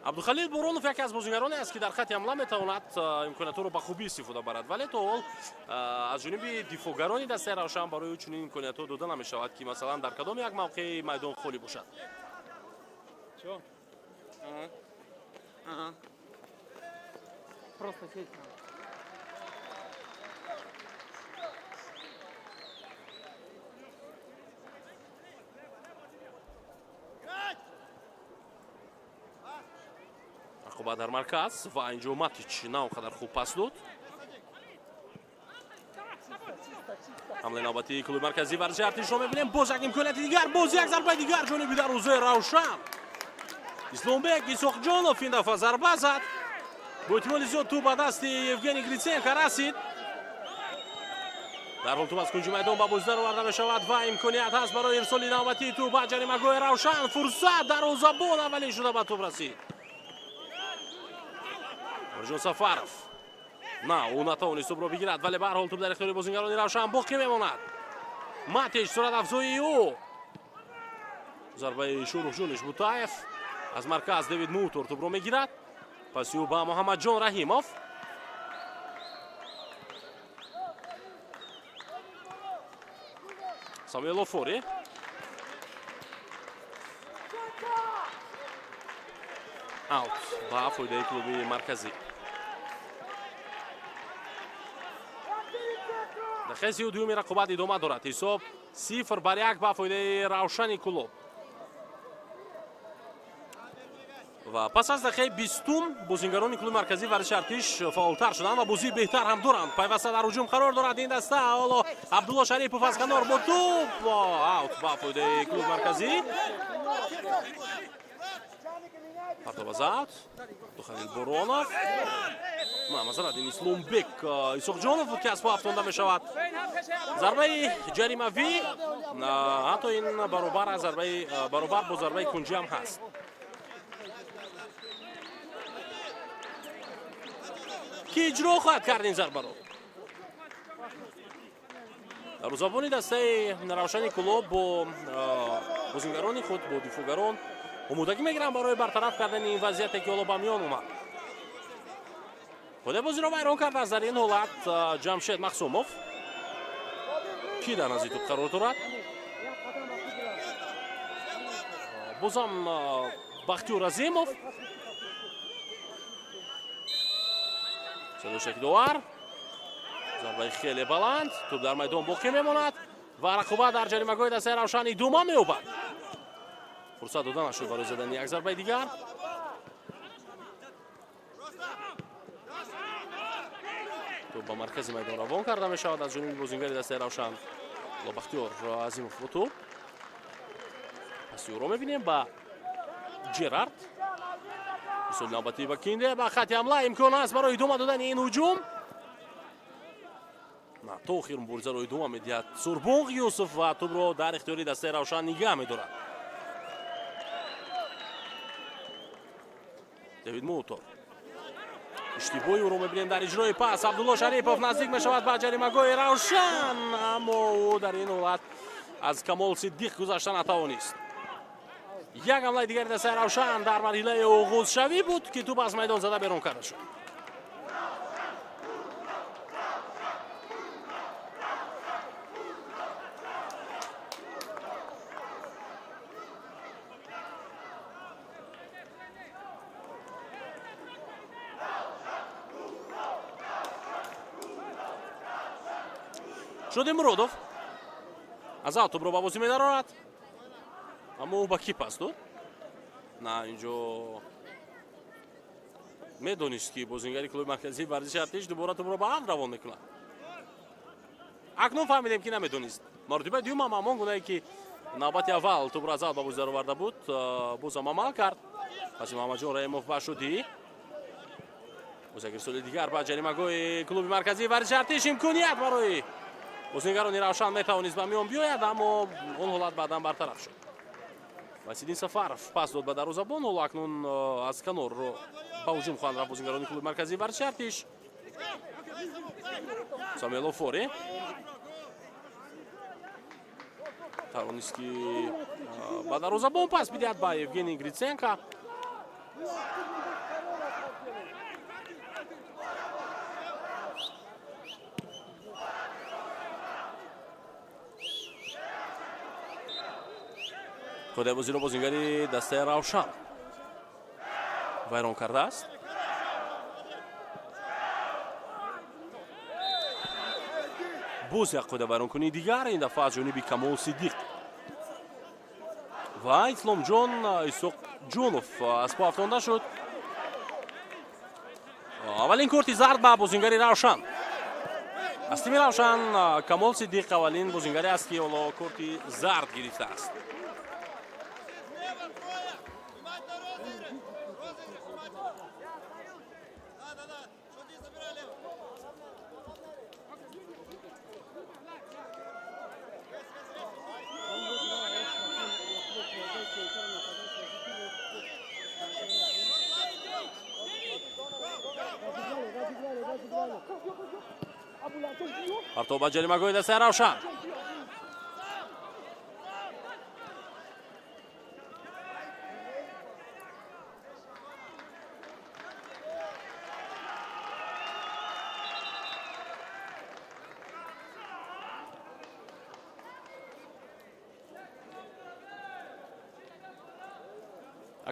Абдухалил Боронов яке аз бозигароне аст, ки дар хатти ҳамла метавонад имкониятҳоро ба хубӣ истифода барад, вале то ҳол аз ҷониби дифоъгарони дастаи Равшан барои ӯ чунин имкониятҳо дода намешавад, ки масалан дар кадом як мавқеи майдон холӣ бошад. Просто сесть надо. Рақобат дар марказ ва инҷо Матич на он қадар хуб пас дод. Ҳамлаи навбатии клуби марказии варзиши Артишро мебинем. Боз як имконияти дигар, боз як зарбаи дигар ҷониби дарвозаи Равшан. Исломбек Исоқҷонов ин дафъа зарба зад. Бо эҳтимоли зиёд тӯб ба дасти Евгений Гриценко расид. Дар ҳол тӯб аз кунҷи майдон ба бозӣ дароварда мешавад ва имконият ҳаст барои ирсоли навбатии тӯб ба ҷаримагоҳи Равшан. Фурсат, дарвозабон аввалин шуда ба тӯб расид. Орҷон Сафаров. На, ӯ натавонист тӯбро бигирад, вале ба ҳар ҳол тӯб дар ихтиёри бозингарони Равшан боқӣ мемонад. Матич, суратафзоии ӯ. Зарбаи Шӯрухҷон Ишбутаев аз марказ Дэвид Мутор тӯбро мегирад. Паси ӯ ба Муҳаммадҷон Раҳимов. Самуэл Офори. Аут ба фоидаи клуби марказӣ. Дақиқаи 32-юми рақобат идома дорад. Ҳисоб 0-1 ба фоидаи Равшани Кӯлоб. Ва пас аз дақиқаи 20-ум бозингарони клуби марказии варзиши Артиш фаъолтар шуданд ва бозии беҳтар ҳам доранд. Пайваста дар ҳуҷум қарор дорад ин даста. Ҳоло Абдулло Шарипов аз канор бо тӯб. Аут ба фоидаи клуби марказӣ. Партова зад. Абдухалил Боронов. Масалан, ин Исломбек Исоқҷонов буд, ки аз по афтонда мешавад. Зарбаи ҷаримавӣ, ҳатто ин баробар аз зарбаи баробар бо зарбаи кунҷӣ ҳам ҳаст. Ки иҷро хоҳад кард ин зарбаро? Дарвозабони дастаи Равшани Кӯлоб бо бозингарони худ, бо дифоъгарон омодагӣ мегиранд барои бартараф кардани ин вазъияте, ки ҳоло ба миён омад. Худе бозиро вайрон кардааст дар ин ҳолат Ҷамшед Махсумов, ки дар назди тӯб қарор дорад. Бозам Бахтиёр Азимов. Садошаки довар. Зарбаи хеле баланд, тӯб дар майдон боқӣ мемонад ва рақобат дар ҷаримагоҳи дастаи Равшан идома меёбад. Фурсат дода нашуд барои задани як зарбаи дигар. Тӯб ба маркази майдон равон карда мешавад аз ҷониби бозингари дастаи Равшан. Бахтиёр Азимов бо тӯб. Паси ӯро мебинем ба Ҷерард. Ирсоли навбатӣ ба Кинде, ба хатти ҳамла имкон аст барои идома додани ин ҳуҷум. На, то охир муборизаро идома медиҳад Сурбон Юсуф ва тӯбро дар ихтиёри дастаи Равшан нигаҳ медорад. Дэвид Мутор. Иштибоҳи ӯро мебинем дар иҷрои пас. Абдулло Шарипов наздик мешавад ба ҷаримагоҳи Равшан, аммо ӯ дар ин ҳолат аз Камол Сиддиқ гузашта натавонист. Як ҳамлаи дигари дастаи Равшан дар марҳилаи оғозшавӣ буд, ки тӯб аз майдон зада берун карда шуд. Шоди Муродов аз аут тӯбро ба бозӣ медарорад, аммо ӯ ба кӣ пас дод? На, инҷо медонист, ки бозингари клуби марказии варзиши Артиш дубора тӯбро ба аут равон мекунад. Акнун фаҳмидем, ки намедонист. Маротибаи дуюм ҳам ҳамон гунае, ки навбати аввал тӯбро аз аут ба бозӣ дароварда буд, бозам амал кард. Паси Муҳаммадҷон Раҳимов ба Шодӣ. Боз як ирсоли дигар ба ҷаримагоҳи клуби марказии варзиши Артиш. Имконият барои бозингарони Равшан метавонист ба миён биёяд, аммо он ҳолат баъдан бартараф шуд. Васиддин Сафаров пас дод ба дарвозабон. Ҳоло акнун аз канор ба ҳуҷум хоҳанд рафт бозингарони клуби марказии варзиши Артиш. Самуэл Офори тавонист ки ба дарвозабон пас бидиҳад ба Евгений Гриценко. Қоидаи бозиро бозингари дастаи Равшан вайрон кардааст. Боз як қоида вайронкунии дигар, ин дафъа аз ҷониби Камол Сидиқ ва Исломҷон Исоқҷонов аз по афтонда шуд. Аввалин корти зард ба бозингари Равшан. Аз тими Равшан Камол Сидиқ аввалин бозингаре аст, ки ҳоло корти зард гирифтааст. Партов ба ҷаримагоҳи дастаи Равшан.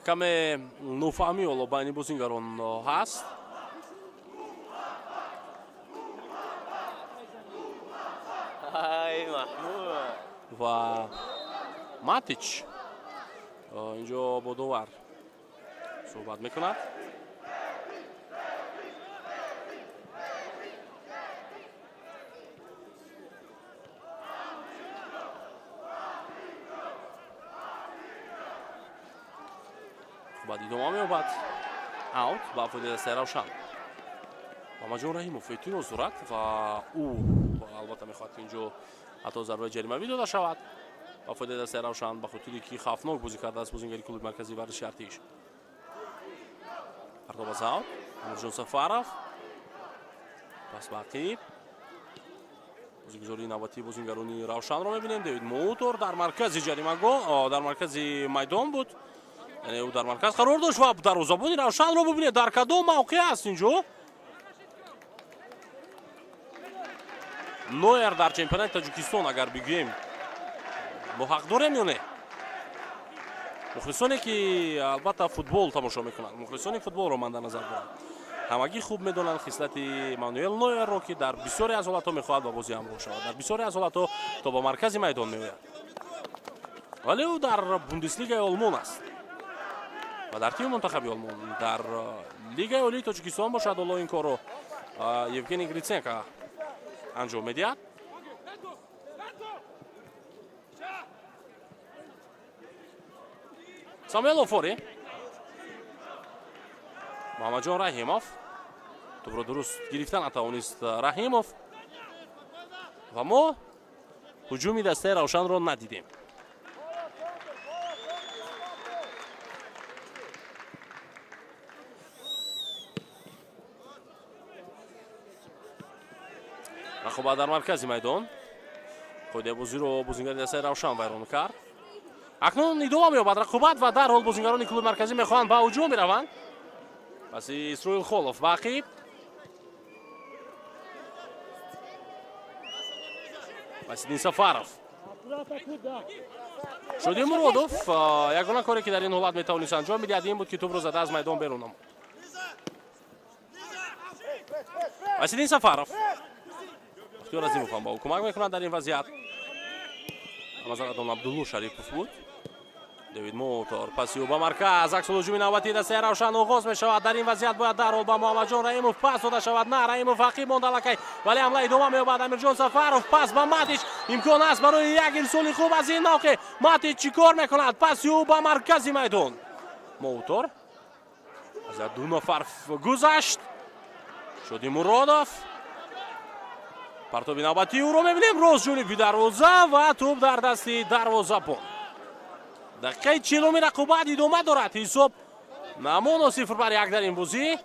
Каме нофаҳмӣ ҳоло байни бозингарон ҳаст. Ва Матич инҷо бо довар суҳбат мекунад. Баъд идома меёбад. Аут ба фоидаи дастаи Равшан. Муҳаммадҷон Раҳимов эътироз дорад ва ӯ албатта мехоҳад, ки инҷо ҳатто зарбаи ҷаримавӣ дода шавад ба фоидаи дастаи Равшан, ба хотире ки хавфнок бозӣ кардааст бозингари клуби марказии варзиши Артиш. Партов аз аут. Амирҷон Сафаров пас ба ақиб. Бозигузории навбатии бозингарони Равшанро мебинем. Дэвид Моутор дар маркази ҷаримагоҳ, дар маркази майдон буд. Яъне ӯ дар марказ қарор дошт ва дарвозабони Равшанро бубинед, дар кадом мавқеъ аст инҷо. Нойер дар чемпионати Тоҷикистон, агар бигӯем, мо ҳақ дорем ё не? Мухлисоне ки албатта футбол тамошо мекунанд, мухлисони футболро ман дар назар дорам, ҳамагӣ хуб медонанд хислати Мануэл Нойерро, ки дар бисёре аз ҳолатҳо мехоҳад ба бозӣ ҳамроҳ шавад, дар бисёре аз ҳолатҳо то ба маркази майдон меояд. Вале ӯ дар Бундеслигаи Олмон аст ва дар тими мунтахаби Олмон. Дар Лигаи Олии Тоҷикистон бошад, ҳоло ин корро Евгений Гриценко анҷом медиҳад. Самуэл Офори, Муҳаммадҷон Раҳимов тӯбро дуруст гирифта натавонист Раҳимов ва мо ҳуҷуми дастаи Равшанро надидем. Рақобат дар маркази майдон. Қоидаи бозиро бозингари дастаи Равшан вайрон кард. Акнун идома меёбад рақобат ва дарҳол бозингарони клуби марказӣ мехоҳанд ба ҳуҷум бираванд. Паси Исроил Холов ба ақиб. Васиддин Сафаров. Шоди Муродов ягона коре ки дар ин ҳолат метавонист анҷом бидиҳад ин буд, ки тӯбро зада аз майдон берун намуд. Васиддин Сафаров. Бахтиёр Азимов ҳам ба ӯ кӯмак мекунад дар ин вазъият. Назаратон Абдулло Шарипов буд. Дэвид Мотор паси ӯ ба марказ. Аксул ҳуҷуми навбатии дастаи Равшан оғоз мешавад. Дар ин вазъият бояд дарҳол ба Муҳаммадҷон Раҳимов пас дода шавад. На, Раҳимов ақиб монда аллакай, вале ҳамла идома меёбад. Амирҷон Сафаров пас ба Матич. Имкон аст барои як ирсоли хуб аз ин мавқеъ. Матич чӣ кор мекунад? Паси ӯ ба маркази майдон. Моутор аз ду нафар гузашт. Шоди Муродов. Партоби навбатии ӯро мебинем, рост ҷониби дарвоза ва тӯб дар дасти дарвозабон. Дақиқаи 40-уми рақобат идома дорад. Ҳисоб намоно 0-1 дар ин бозӣ.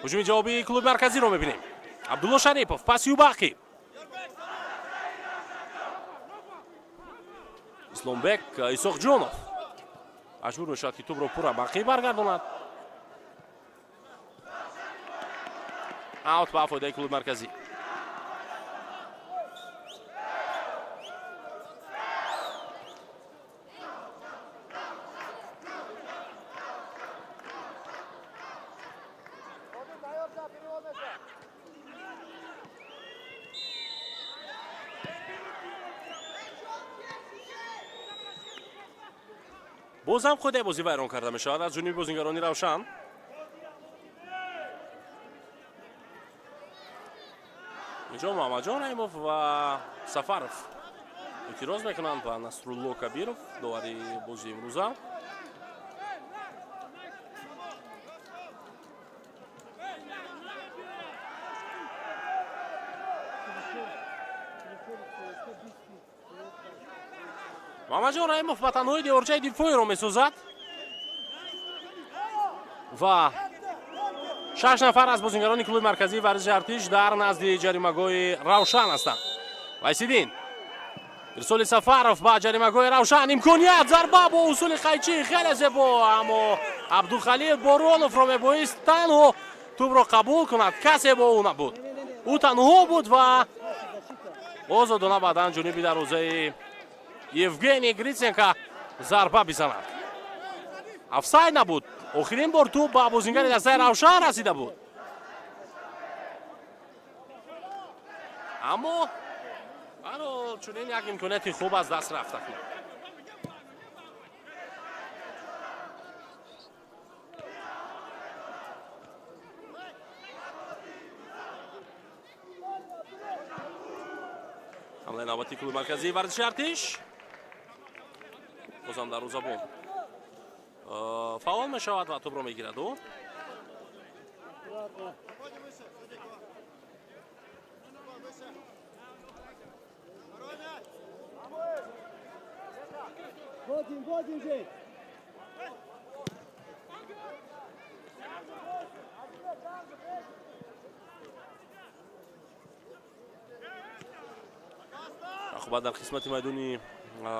Ҳуҷуми ҷавобии клуби марказиро мебинем. Абдулло Шарипов, паси Юбақи. Исломбек Исоқҷонов маҷбур мешавад, ки тӯбро пурра бақӣ баргардонад. Аут ба фоидаи клуби марказӣ. Бозам худе бозӣ вайрон карда мешавад аз ҷониби бозингарони Равшан. Инҷо Муҳаммадҷон Раҳимов ва Сафаров эътироз мекунанд ба Насрулло Кабиров, довари бозии имрӯза. Муҳаммадҷон Раҳимов ба танҳои деворчаи дифоиро месозад ва 6 нафар аз бозингарони клуби марказии варзиши Артиш дар назди ҷаримагоҳи Равшан ҳастанд. Вайсиддин, ирсоли Сафаров ба ҷаримагоҳи Равшан, имконият, зарба бо усули қайчӣ хеле зебо, аммо Абдухалил Бороновро мебоист танҳо тӯбро қабул кунад, касе бо ӯ набуд. Ӯ танҳо буд ва озодона баъдан ҷониби дарвозаи Евгений Гриценко зарба бизанад. Офсайд набуд. Охирин бор тӯб ба бозингари дастаи Равшан расида буд. Аммо ҳарҳол чунин як имконияти хуб аз даст рафт акнун. Ҳамлаи навбатии клуби марказии варзиши Артиш бозам дарвозабон фаъол мешавад ва тӯбро мегирад ӯ. Рақобат дар қисмати майдони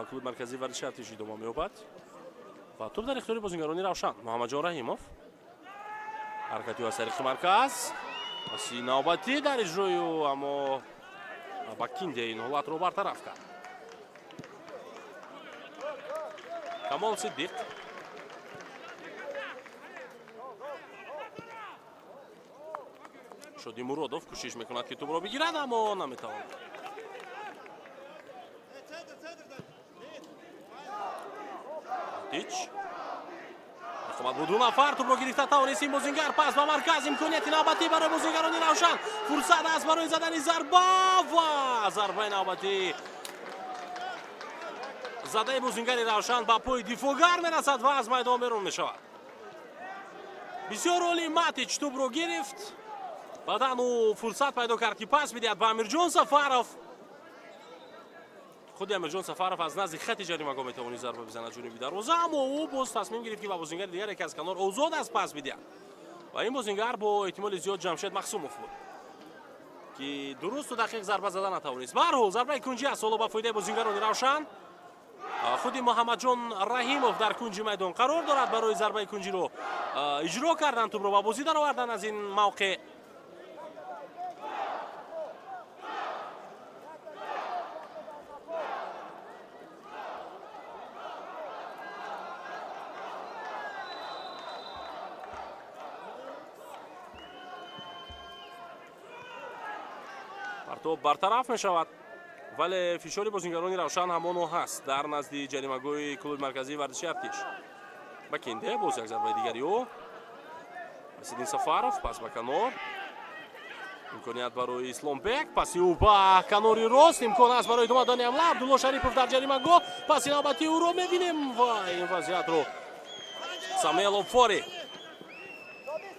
клуби марказии варзиши Артиш идома меёбад ва тӯб дар ихтиёри бозингарони Равшан. Муҳаммадҷон Раҳимов, ҳаракати ӯ аз тариқи марказ, паси навбатӣ дар иҷрои ӯ, аммо Бакинде ин ҳолатро бартараф кард. Камол Сиддиқ Шоди Муродов кӯшиш мекунад, ки тӯбро бигирад, аммо наметавонад. Тич. Рақобат бо ду нафар, тӯбро гирифта тавонист ин бозингар. Пас ба марказ, имконияти навбатӣ барои бозингарони Равшан. Фурсат аст барои задани зарба ва зарбаи навбатӣ задаи бозингари Равшан ба пои дифоъгар мерасад ва аз майдон берун мешавад. Бисёр олӣ Матич тӯбро гирифт. Баъдан ӯ фурсат пайдо кард, ки пас бидиҳад ба Амирҷон Сафаров. Худи Амирҷон Сафаров аз назди хати ҷаримагоҳ метавонист зарба бизанад ҷониби дарвоза, аммо ӯ боз тасмим гирифт, ки ба бозингари дигаре, ки аз канор озод аст, пас бидиҳад. Ва ин бозингар бо эҳтимоли зиёд Ҷамшед Махсумов буд, ки дурусту дақиқ зарба зада натавонист. Ба ҳар ҳол зарбаи кунҷӣ аст ҳоло ба фоидаи бозингарони Равшан. Худи Муҳаммадҷон Раҳимов дар кунҷи майдон қарор дорад барои зарбаи кунҷиро иҷро кардан, тӯбро ба бозӣ даровардан аз ин мавқеъ. Партоб бартараф мешавад, вале фишори бозингарони Равшан ҳамоно ҳаст дар назди ҷаримагоҳи клуби марказии варзиши Артиш. Бакинде боз як зарбаи дигари ӯ. Васиддин Сафаров пас ба канор. Имконият барои Исломбек, паси ӯ ба канори рост, имкон аст барои идома додани ҳамла. Абдулло Шарипов дар ҷаримагоҳ, паси навбати ӯро мебинем ва ин вазъиятро Самуэл Офори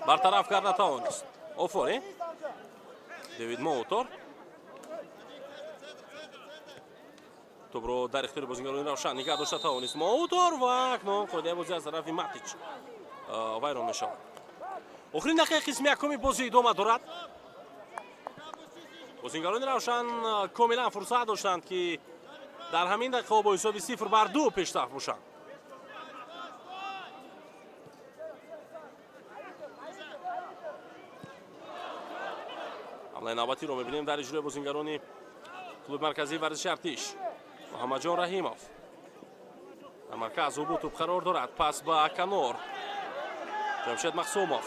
бартараф карда тавонист. Офори, Дэвид Моутор тӯбро дар ихтиёри бозингарони Равшан нигаҳ дошта тавонист Моутор ва акнун қоидаи бозӣ аз тарафи Матич вайрон мешавад. Охирин дақиқаи қисми якуми бозӣ идома дорад. Бозингарони Равшан комилан фурсат доштанд, ки дар ҳамин дақиқаҳо бо ҳисоби 0-2 пештафт бошанд. Ҳамлаи навбатиро мебинем дар иҷрои бозингарони клуби марказии варзиши Артиш. Муҳаммадҷон Раҳимов дар марказ ӯ бо тӯб қарор дорад. Пас ба канор Ҷамшед Махсумов.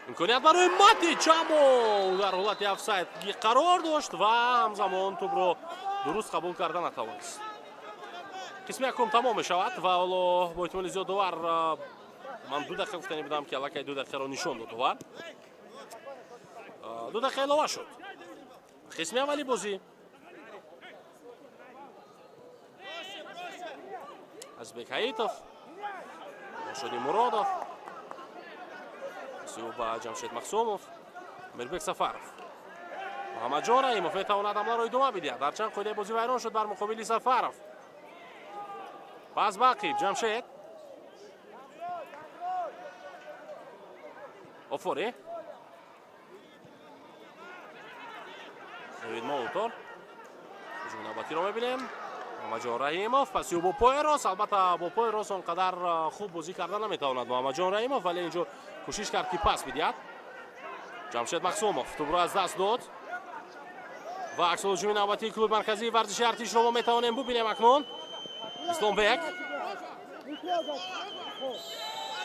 Имконият барои Матич, аммо дар ҳолати офсайд қарор дошт ва ҳамзамон тӯбро дуруст қабул карда натавонист. Қисми якум тамом мешавад ва ҳоло бо эҳтимоли зиёд довар, ман 2 дақиқа гуфтанӣ будам, ки аллакай 2 дақиқаро нишон дод довар. 2 дақиқа илова шуд. Қисми аввали бозӣ. Азбек Ҳаитов, Шоди Муродов, ба Ҷамшед Махсумов, Амирбек Сафаров. Муҳаммадҷон Раҳимов метавонад ҳамларо идома бидиҳад. Ҳарчанд қоидаи бозӣ вайрон шуд бар муқобили Сафаров. Пас ба ақиб Ҷамшед. Офори. Дэвид Моутор. Ҳуҷуми навбатиро мебинем. Муҳаммадҷон Раҳимов паси ӯ бо пои рост. Албатта бо пои рост он қадар хуб бозӣ карда наметавонад Муҳаммадҷон Раҳимов, вале инҷо кӯшиш кард, ки пас бидиҳад. Ҷамшед Махсумов тӯбро аз даст дод ва аксулҳуҷуми навбатии клуби марказии варзиши Артишро мо метавонем бубинем акнун. Исломбек.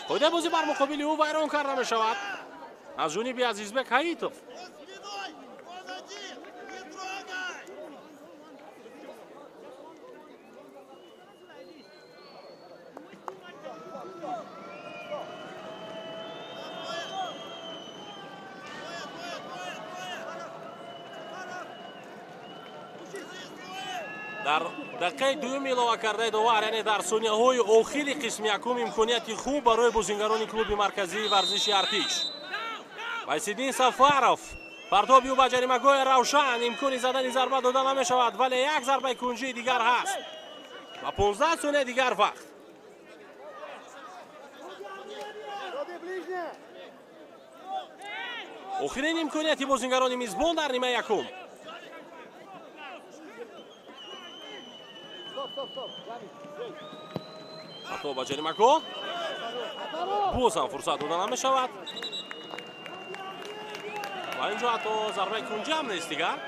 Қоидаи бозӣ бар муқобили ӯ вайрон карда мешавад аз ҷониби Азизбек Ҳаитов. Дар дақиқаи дуюми илова кардаи довар, яъне дар сонияҳои охири қисми якум, имконияти хуб барои бозингарони клуби марказии варзиши Артиш. Вайсиддин Сафаров партоби ӯ ба ҷаримагоҳи Равшан, имкони задани зарба дода намешавад, вале як зарбаи кунҷии дигар ҳаст ва 15 сония дигар вақт. Охирин имконияти бозингарони мизбон дар нимаи якум. Ҳатто ба ҷаримагоҳ боз ҳам фурсат дода намешавад ва инҷо ҳатто зарбаи кунҷӣ ҳам нест дигар.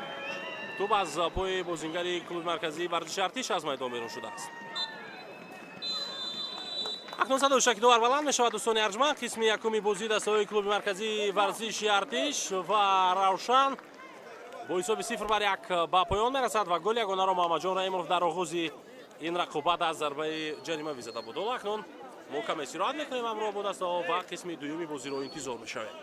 Тӯб аз пои бозингари клуби марказии варзиши Артиш аз майдон берун шудааст. Акнун садои шаки довар баланд мешавад, дӯстони арҷманд. Қисми якуми бозӣ дастаҳои клуби марказии варзиши Артиш ва Равшан бо ҳисоби 0-1 ба поён мерасад ва голи ягонаро Муҳаммадҷон Раҳимов дар оғози ин рақобат аз зарбаи ҷаримавӣ зада буд. Ҳоло акнун мо каме истироҳат мекунем ҳамроҳ бо дастаҳо ва қисми дуюми бозиро интизор мешавем.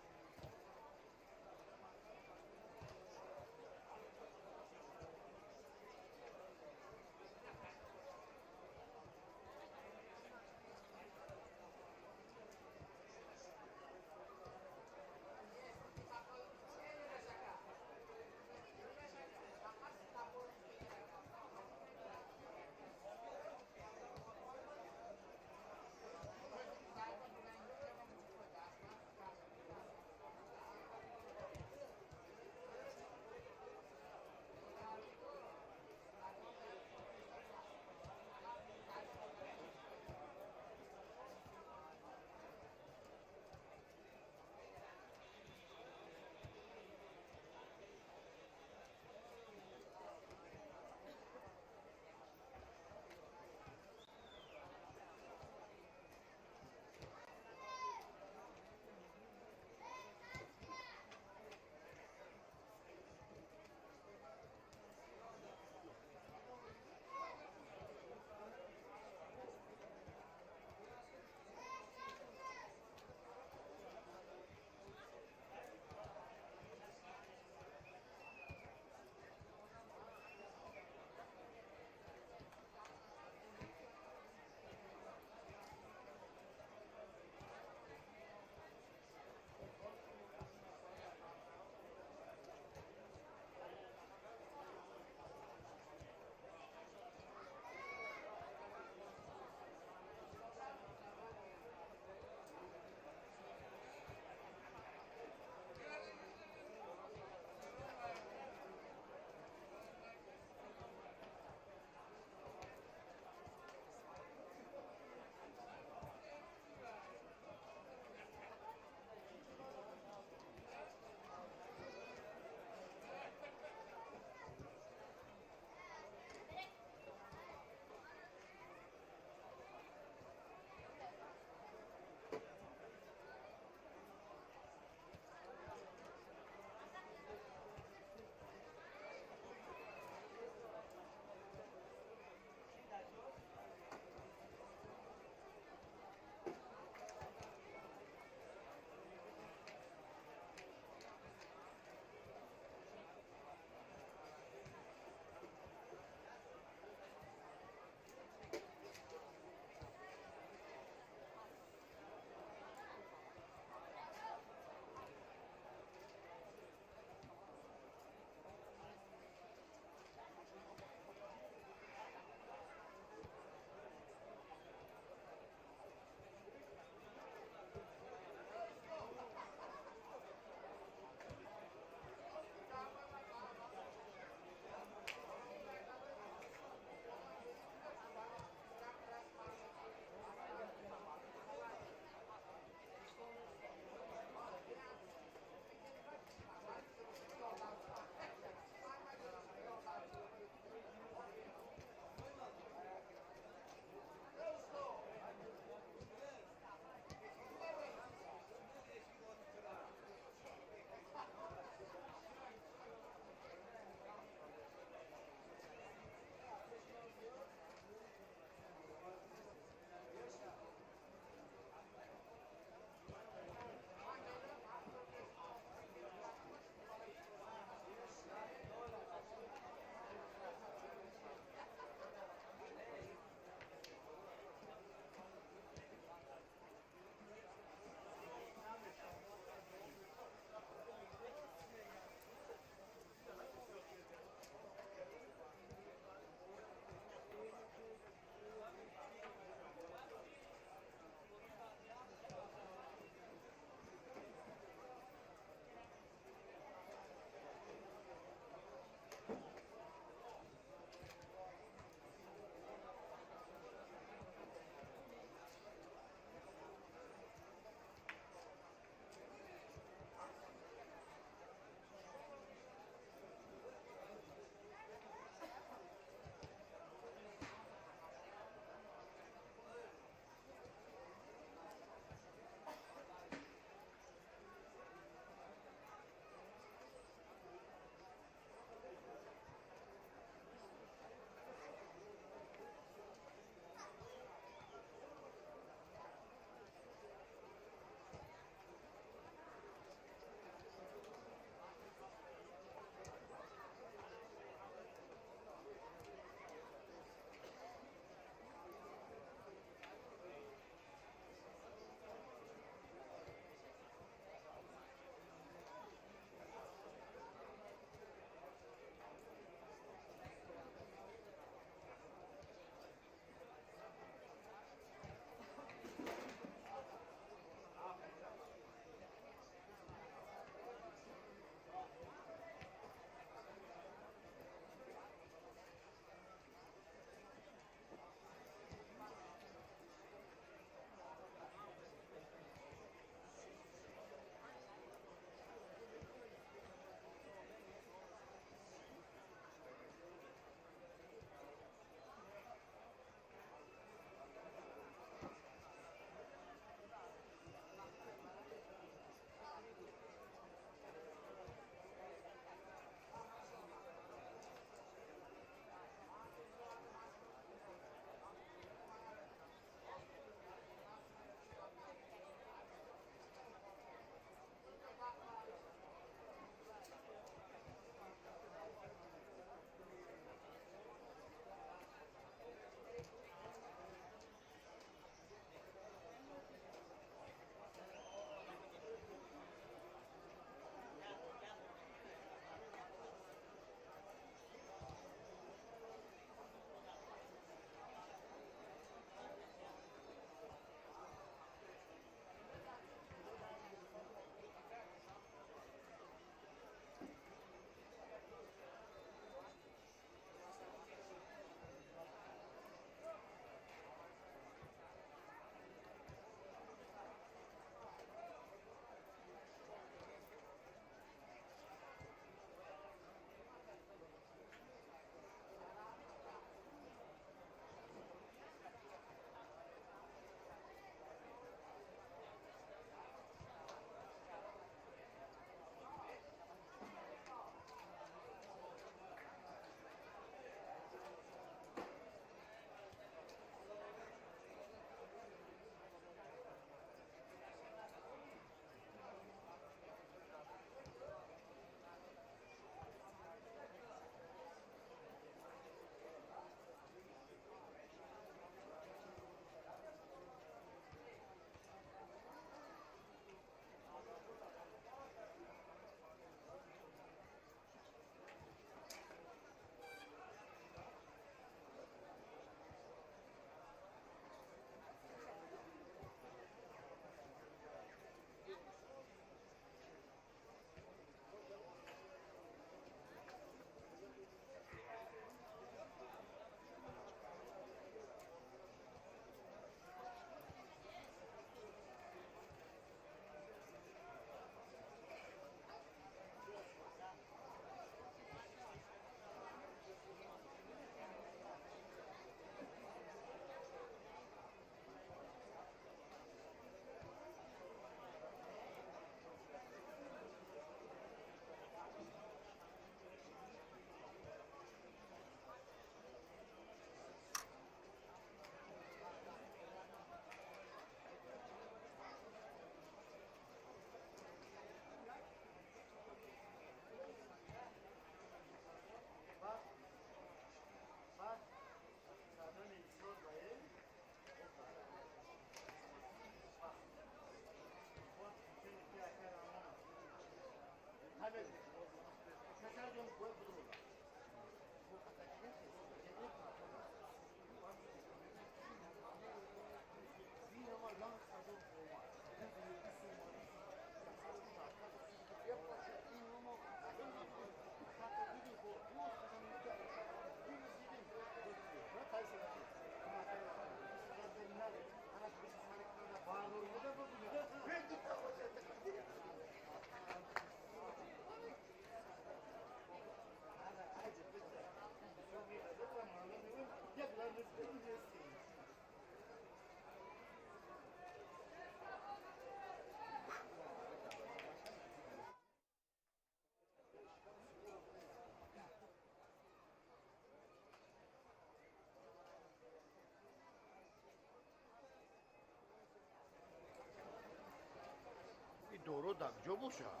Дору дар куҷо бошад?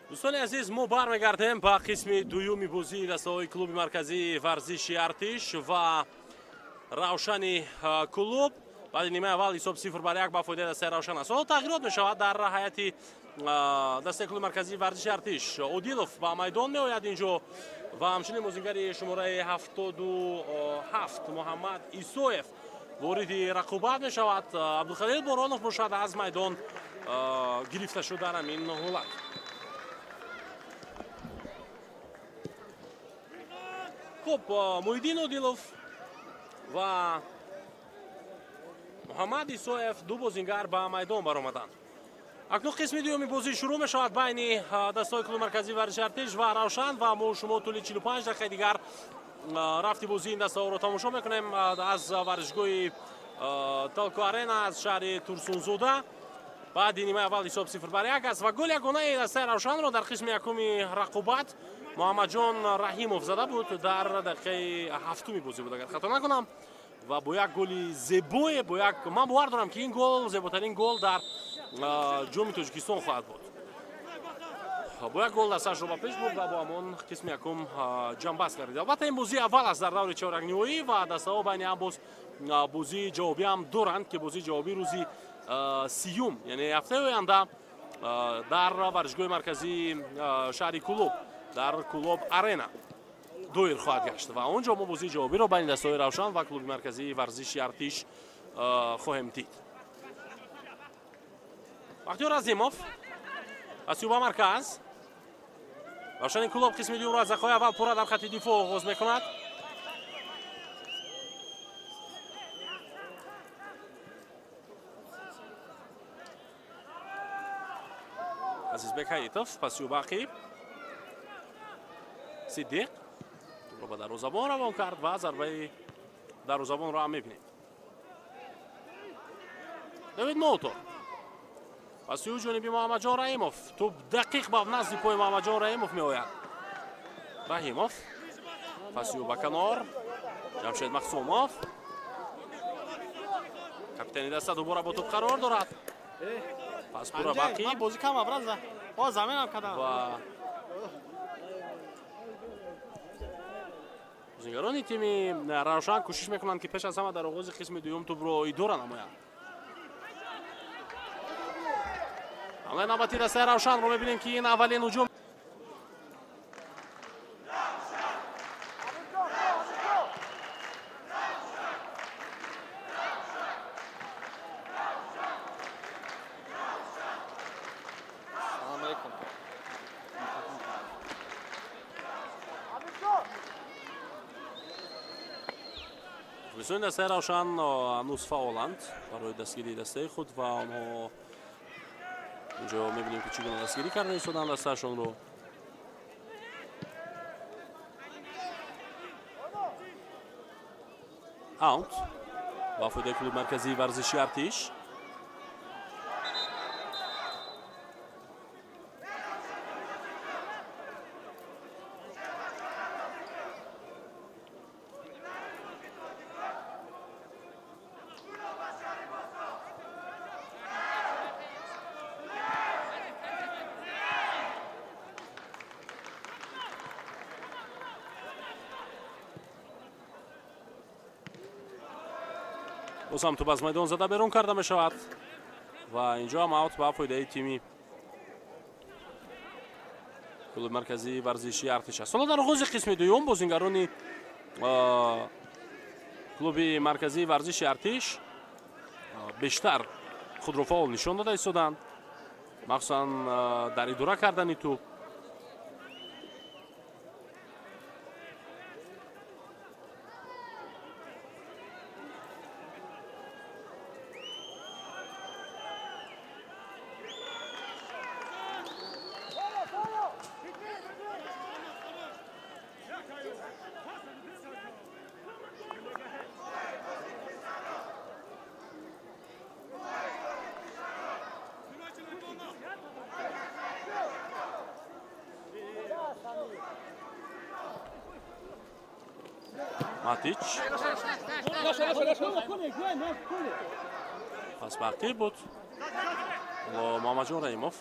Дӯстони азиз, мо бармегардем ба қисми дуюми бозии дастаҳои клуби марказии варзиши Артиш ва Равшани клуб. Баъди нимаи аввал ҳисоб 0-1 ба фоидаи дастаи Равшан аст. Ҳоло тағйирот мешавад дар ҳайати дастаи клуби марказии варзиши Артиш. Одилов ба майдон меояд инҷо ва ҳамчунин бозингари шумораи 77 Муҳаммад Исоев вориди рақобат мешавад. Абдухалил Боронов бошад аз майдон гирифта шуд дар ҳамин ҳолат. Хуб, Муҳиддин Одилов ва Муҳаммад Исоев ду бозингар ба майдон баромаданд. Акнун қисми дуюми бозӣ шурӯъ мешавад байни дастаҳои клуби марказии варзиши Артиш ва Равшан ва мо шумо тӯли 45 дақиқаи дигар рафти бозии ин дастаҳоро тамошо мекунем аз варзишгоҳи Талко Арена аз шаҳри Турсунзода. Баъди нимаи аввал ҳисоб 0-1 аст ва гол ягонаи дастаи Равшанро дар қисми якуми рақобат Муҳаммадҷон Раҳимов зада буд дар дақиқаи ҳафтуми бозӣ буд, агар хато накунам, ва бо як голи зебое, бо як, ман бовар дорам ки ин гол зеботарин гол дар ҷоми Тоҷикистон хоҳад буд. Бо як гол дасташро ба пеш бурд ва бо ҳамон қисми якум ҷамъбаст гардид. Албатта ин бозии аввал аст дар даври чорякниҳоӣ ва дастаҳо байни ҳам боз бозии ҷавобӣ ҳам доранд, ки бозии ҷавобӣ рӯзи сиюм, яъне ҳафтаи оянда дар варзишгоҳи марказии шаҳри Кулоб дар Кулоб Арена доир хоҳад гашт ва он ҷо мо бозии ҷавобиро байни дастаҳои Равшан ва клуби марказии варзиши Артиш хоҳем дид. Бахтиёр Азимов аз ба марказ. Равшани Кулоб қисми дуюмро аз дақиқаи аввал пурра дар хатти дифоъ оғоз мекунад. Азизбек Ҳаитов паси Бақиб. Сиддиқ тӯбро ба дарвозабон равон кард ва зарбаи дарвозабонро ҳам мебинем. Давид Мотор паси ӯ ҷониби Муҳаммадҷон Раҳимов. Тӯб дақиқ ба назди пои Муҳаммадҷон Раҳимов меояд. Раҳимов паси ӯ ба канор. Ҷамшед Махсумов капитани даста дубора бо тӯб қарор дорад. Пас пурра Бақиб. Бозӣ кам абраза. О, заминам кадам. Ва бозингарони тими Равшан кӯшиш мекунанд, ки пеш аз ҳама дар оғози қисми дуюм тӯбро идора намоянд. Ҳамлаи навбати дастаи Равшанро мебинем, ки ин аввалин ҳуҷум. Мухлисони дастаи Равшан ҳанӯз фаъоланд барои дастгирии дастаи худ ва онҳо инҷо мебинем, ки чӣ гуна дастгирӣ карда истодандastаашонро. Аут ба фоидаи клуби марказии варзиши Артиш. Боз ҳам туп аз майдон зада берун карда мешавад ва инҷо ҳам аут ба фоидаи тими клуби марказии варзишии Артиш аст. Ҳоло дар оғози қисми дуюм бозингарони клуби марказии варзиши Артиш бештар худро фаъол нишон дода истоданд, махсусан дар идора кардани туп. Матич пас ба ақиб буд. Муҳаммадҷон Раҳимов.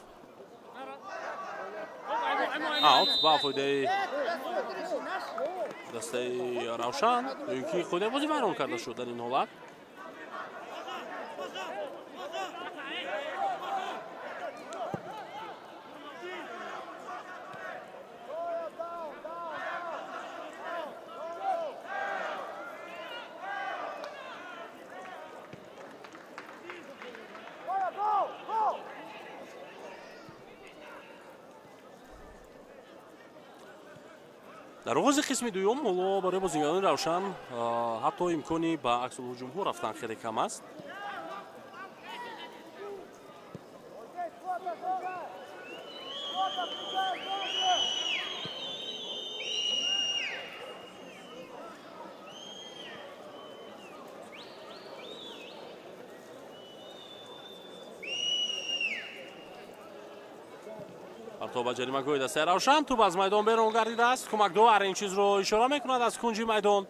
Аут ба фоидаи дастаи Равшан, ё ки худаи бозӣ вайрон карда шуд дар ин ҳолат. Дар оғози қисми дуюм ҳоло барои бозингарони Равшан ҳатто имкони ба аксулҳуҷумҳо рафтан хеле кам аст. Партов ба ҷаримагоҳи дастаи Равшан, туп аз майдон берун гардидааст. Кӯмакдовар ин чизро ишора мекунад аз кунҷи майдон.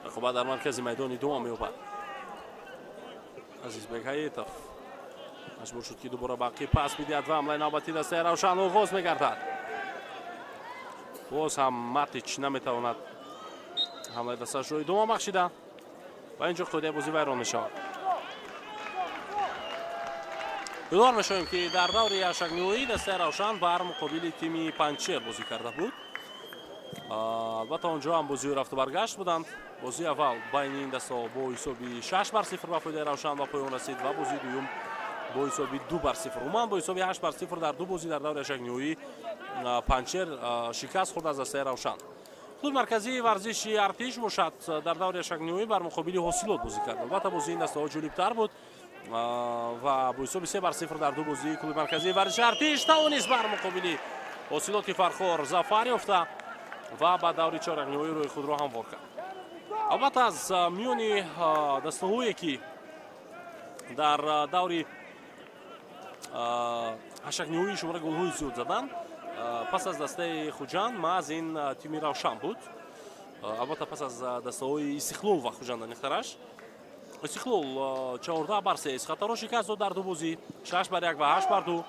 Рақобат дар маркази майдон идома меёбад. Азизбек Ҳаитов маҷбур шуд, ки дубора ба ақиб пас бидиҳад ва ҳамлаи навбатии дастаи Равшан оғоз мегардад. Боз ҳам Матич наметавонад ҳамлаи дастаашро идома бахшида ва инҷо қоидаи бозӣ вайрон мешавад. Ёдовар мешавем, ки дар даври ҳаштякниҳоӣ дастаи Равшан бар муқобили тими Панҷшер бозӣ карда буд. Албатта онҷо ҳам бозиҳои рафту баргашт буданд. Бозии аввал байни ин дастаҳо бо ҳисоби 6-0 ба фоидаи Равшан ба поён расид ва бозии дуюм бо ҳисоби 2-0. Умуман бо ҳисоби 8-0 дар ду бозӣ дар даври ҳаштякниҳоӣ Панҷшер шикаст хӯрд аз дастаи Равшан. Клуби марказии варзиши Артиш бошад дар даври ҳаштякниҳоӣ бар муқобили Ҳосилот бозӣ кард. Албатта бозии ин дастаҳо ҷолибтар буд ва бо ҳисоби 3-0 дар ду бозии клуби марказии варзиши Артиш тавонист бар муқобили Ҳосилоти Фархор зафар ёфта ва ба даври чорякниҳоӣ рӯи худро ҳамвор кард. Албатта аз миёни дастаҳое ки дар даври ҳаштякниҳоӣ шумораи голҳои зиёд заданд, пас аз дастаи Хуҷанд маҳз ин тими Равшан буд. Албатта пас аз дастаҳои Истиқлол ва Хуҷанд аниқтараш. Истиқлол 14-3 Исхатаро шикаст дод дар ду бозӣ, 6-1 ва 8-2.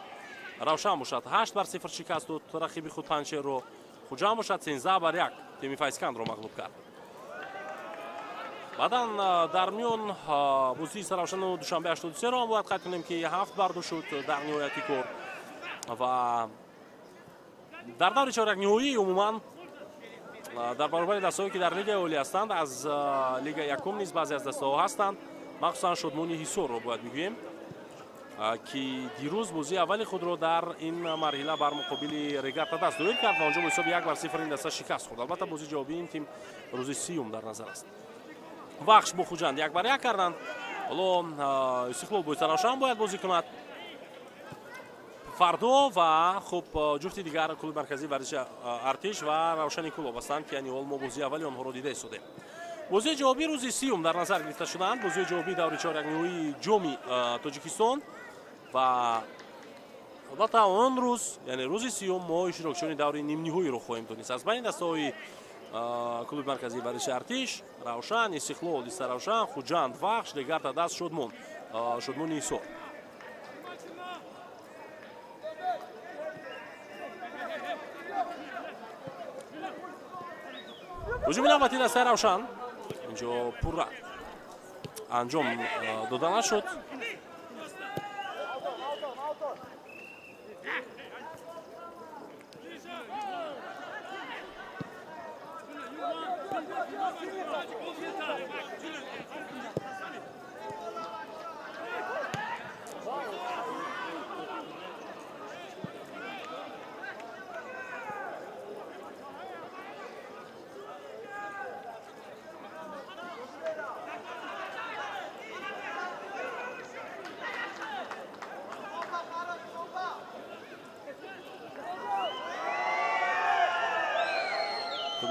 Равшан бошад 8-0 шикаст дод рақиби худ Панҷшерро. Хуҷанд бошад 13-1 тими Файзкандро мағлуб кард. Баъдан дар миён бозии Саравшану Душанбе 83-ро ҳам бояд қайд кунем, ки 7-2 шуд дар ниҳояти кор ва дар даври чорякниҳоӣ умуман дар баробари дастаҳое ки дар лигаи олӣ ҳастанд, аз лигаи якум низ баъзе аз дастаҳо ҳастанд, махсусан Шодмони Ҳисорро бояд бигӯем. Ки дирӯз бозии аввали худро дар ин марҳила бар муқобили Регарта даст доир кард ва онҷо бо ҳисоби 1-0 ин даста шикаст хӯрд. Албатта, бозии ҷавобии ин тим рӯзи сиюм дар назар аст. Вахш бо Хуҷанд 1-1 карданд. Ҳоло Истиқлол бо Истаравшан бояд бозӣ кунад фардо ва хуб, ҷуфти дигар клуби марказии варзиши Артиш ва Равшани Кӯлоб ҳастанд, ки яъне ҳол мо бозии аввали онҳоро дида истодем. Бозии ҷавобӣ рӯзи сиюм дар назар гирифта шудаанд. Бозии ҷавобии даври чорякниҳоии ҷоми Тоҷикистон ва албатта он рӯз, яъне рӯзи сиюм, мо иштирокчиёни даври нимниҳоиро хоҳем донист. Аз байни дастаҳои клуби марказии варзиши Артиш, Равшан, Истиқлол, Истаравшан, Хуҷанд, Вахш, Регарта даст, Шодмон, Шодмони Ҳисор. Ҳуҷуми навбатии дастаи Равшан инҷо пурра анҷом дода нашуд.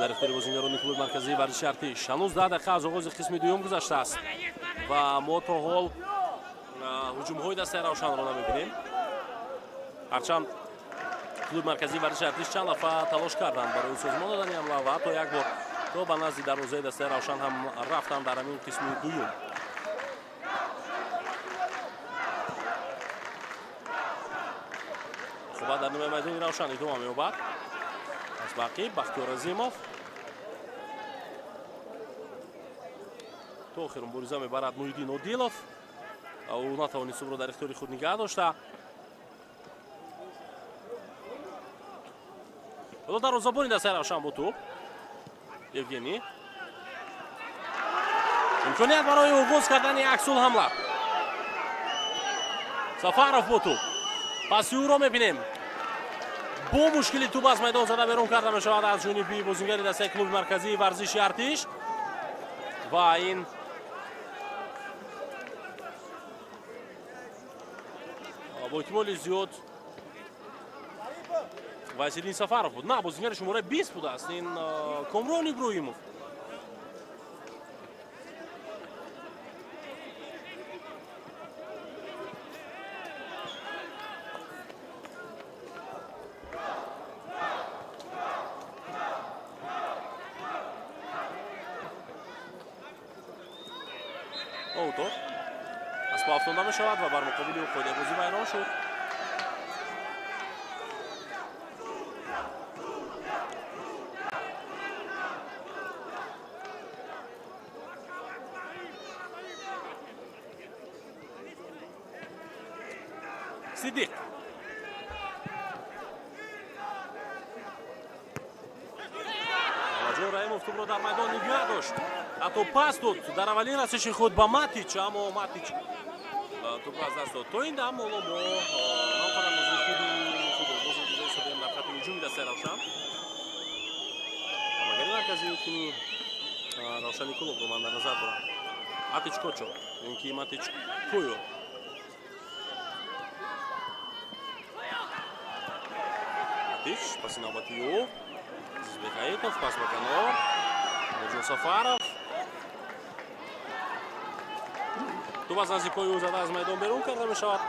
Дар ихтиёри бозингарони клуби марказии варзиши Артиш. Ҳанӯз 10 дақиқа аз оғози қисми дуюм гузаштааст ва мо то ҳол ҳуҷумҳои дастаи Равшанро намебинем. Ҳарчанд клуби марказии варзиши Артиш чанд дафъа талош карданд барои созмон додани ҳамла ва ҳатто як бор то ба назди дарвозаи дастаи Равшан ҳам рафтанд дар ҳамин қисми дуюм. Рақобат дар нимаи майдони Равшан идома меёбад. Аз бақӣ Бахтиёр Азимов то охир мубориза мебарад Муҳиддин Одилов. Ӯ натавонист тӯбро дар ихтиёри худ нигаҳ дошта. Ҳоло дарвозабони дастаи Равшан бо тӯб. Евгений. Имконият барои оғоз кардани аксул ҳамла. Сафаров бо тӯб. Паси ӯро мебинем. Бо мушкили тӯб аз майдон зада берун карда мешавад аз ҷониби бозингари дастаи клуби марказии варзиши Артиш. Ва ин бо эҳтимоли зиёд Василин Сафаров буд. На, бозингари шумораи 20 будааст. Ин Комрон Иброҳимов. Ауто аз по афтонда мешавад ва бар муқобили ӯ қоидабозӣ вайрон шуд. Сидиқ Алаҷон Раҳимов тӯбро дар майдон нигаҳ дошт. Ҳатто пас дод дар аввалин расиши худ ба Матич, аммо Матич тӯбро аз даст дод. То ин дам ҳоло мо он қадар бозии хуби футболбозро дида истодаем дар хатти ҳуҷуми дастаи Равшан. Ҳамагари марказии тими Равшани Кӯлобро ман дар назар дорам. Матич Кочо, ин ки Матич Кӯё. Матич, паси навбати ӯ. Азизбек Аитов, пас ба канор. Мирҷон Сафаров. Тӯб аз назди пои ӯ зада аз майдон берун карда мешавад.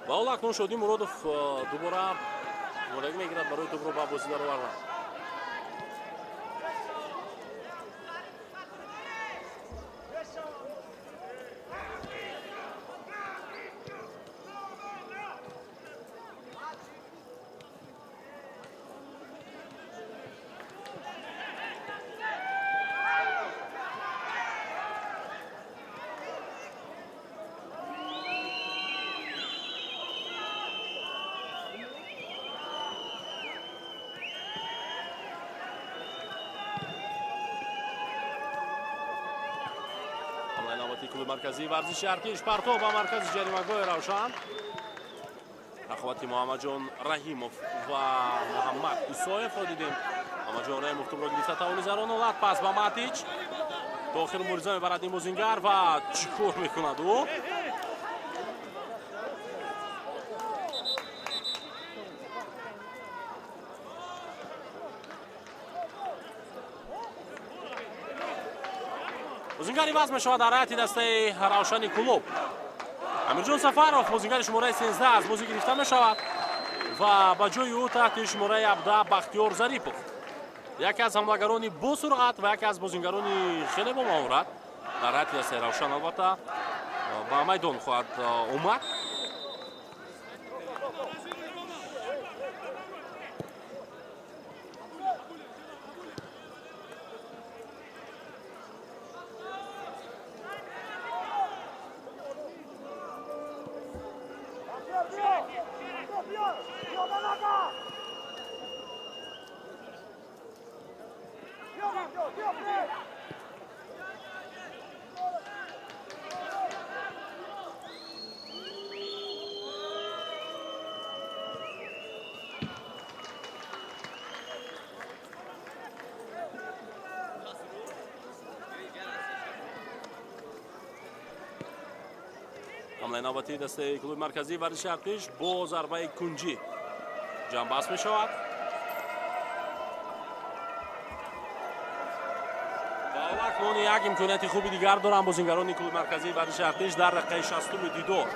Ва ҳоло акнун Шодӣ Муродов дубора омодагӣ мегирад барои тӯбро ба бозӣ даровардан. Навбати клуби марказии варзиши Артиш, партов ба маркази ҷаримагоҳи Равшан. Рақобати Муҳаммадҷон Раҳимов ва Муҳаммад Исоевро дидем. Муҳаммадҷон Раҳимов тӯбро гирифта тавонист дар он ҳолат, пас ба Матич. То охир мубориза мебарад ин бозингар ва чӣ кор мекунад ӯ? Бозингар иваз мешавад дар ҳайати дастаи Равшани Кӯлоб. Амирҷон Сафаров, бозингари шумораи 13, аз бозӣ гирифта мешавад ва ба ҷои ӯ таҳти шумораи 17 Бахтиёр Зарипов, яке аз ҳамлагарони босуръат ва яке аз бозингарони хеле бомаҳорат дар ҳайати дастаи Равшан албатта ба майдон хоҳад омад. Ҳамлаи навбатии дастаи клуби марказии варзиши Артиш бо зарбаи кунҷӣ ҷамъбаст мешавад. Ва акнун як имконияти хуби дигар доранд бозингарони клуби марказии варзиши Артиш дар дақиқаи 60-уми дидор.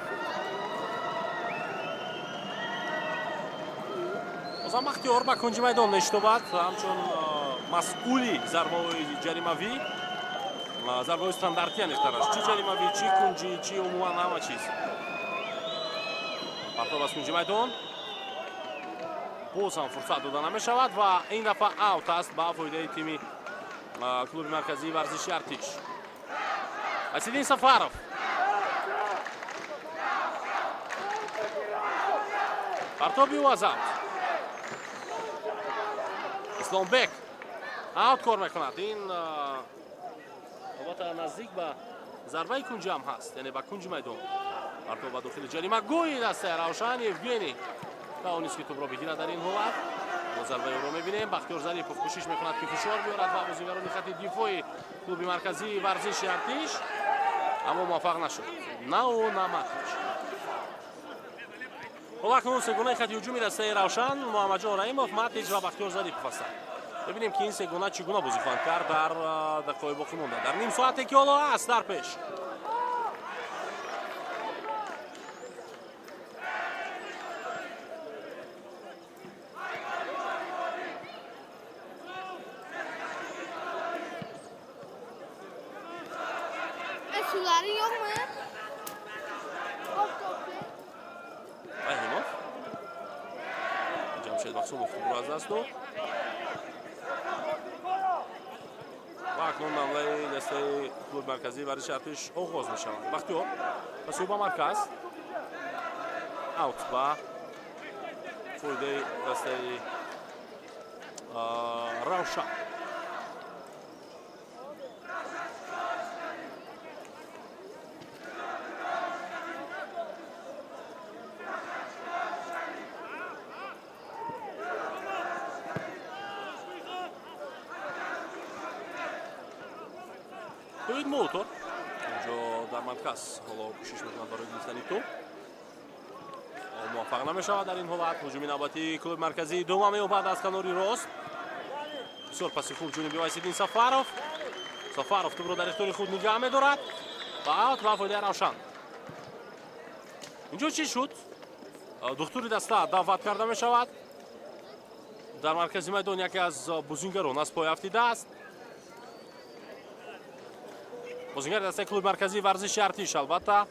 Бозам Бахтиёр ба кунҷи майдон мешитобад, ҳамчун масъули зарбаҳои ҷаримавӣ, зарбаҳои стандартӣ аниқтараш, чӣ ҷаримавӣ, чӣ кунҷӣ, чӣ умуман ҳама чиз. Партов аз кунҷи майдон боз ҳам фурсат дода намешавад ва ин дафъа аут аст ба фоидаи тими клуби марказии варзиши Артиш. Асилин Сафаров партоби ӯ аз аут. Исломбек аут кор мекунад. Ин албатта наздик ба зарбаи кунҷи ҳам ҳаст, яъне ба кунҷи майдон. Партов ба дохили ҷаримагоҳи дастаи Равшан. Евгений тавонист ки тӯбро бигирад дар ин ҳолат. Бо зарбаи ӯро мебинем. Бахтиёр Зарипов кӯшиш мекунад ки фишор биёрад ба бозигарони хати дифои клуби марказии варзиши Артиш, аммо муваффақ нашуд. На ӯ, на Матич. Ҳоло акнун сегонаи хати ҳуҷуми дастаи Равшан Муҳаммадҷон Раҳимов, Матич ва Бахтиёр Зарипов ҳастанд. Бибинем ки ин сегона чӣ гуна бозӣ хоҳанд кард дар дақиқаҳои боқӣ монда, дар ним соате ки ҳоло аст дар пеш. Suları yok mu? Раҳимов, Ҷамшед Мақсумов тӯбро аз даст дод ва акнун ҳамлаи дастаи клуби марказии варзиши Артиш оғоз мешавад. Бахтиёр пасӯ ба марказ, аут ба фоидаи дастаи Равшан. Довид Мотор инҷо дар марказ ҳоло кӯшиш мекунад барои гирифтани тӯб, муваффақ намешавад дар ин ҳолат. Ҳуҷуми навбатии клуби марказӣ идома меёбад аз канори рост. Бисёр паси хуб ҷониби Вайсиддин Сафаров. Сафаров тӯбро дар ихтиёри худ нигаҳ медорад ва аут ба фоидаи Равшан. Инҷо чӣ шуд? Духтури даста даъват карда мешавад. Дар маркази майдон яке аз бозингарон аз пой афтидааст. Бозингари дастаи клуби марказии варзиши Артиш албатта.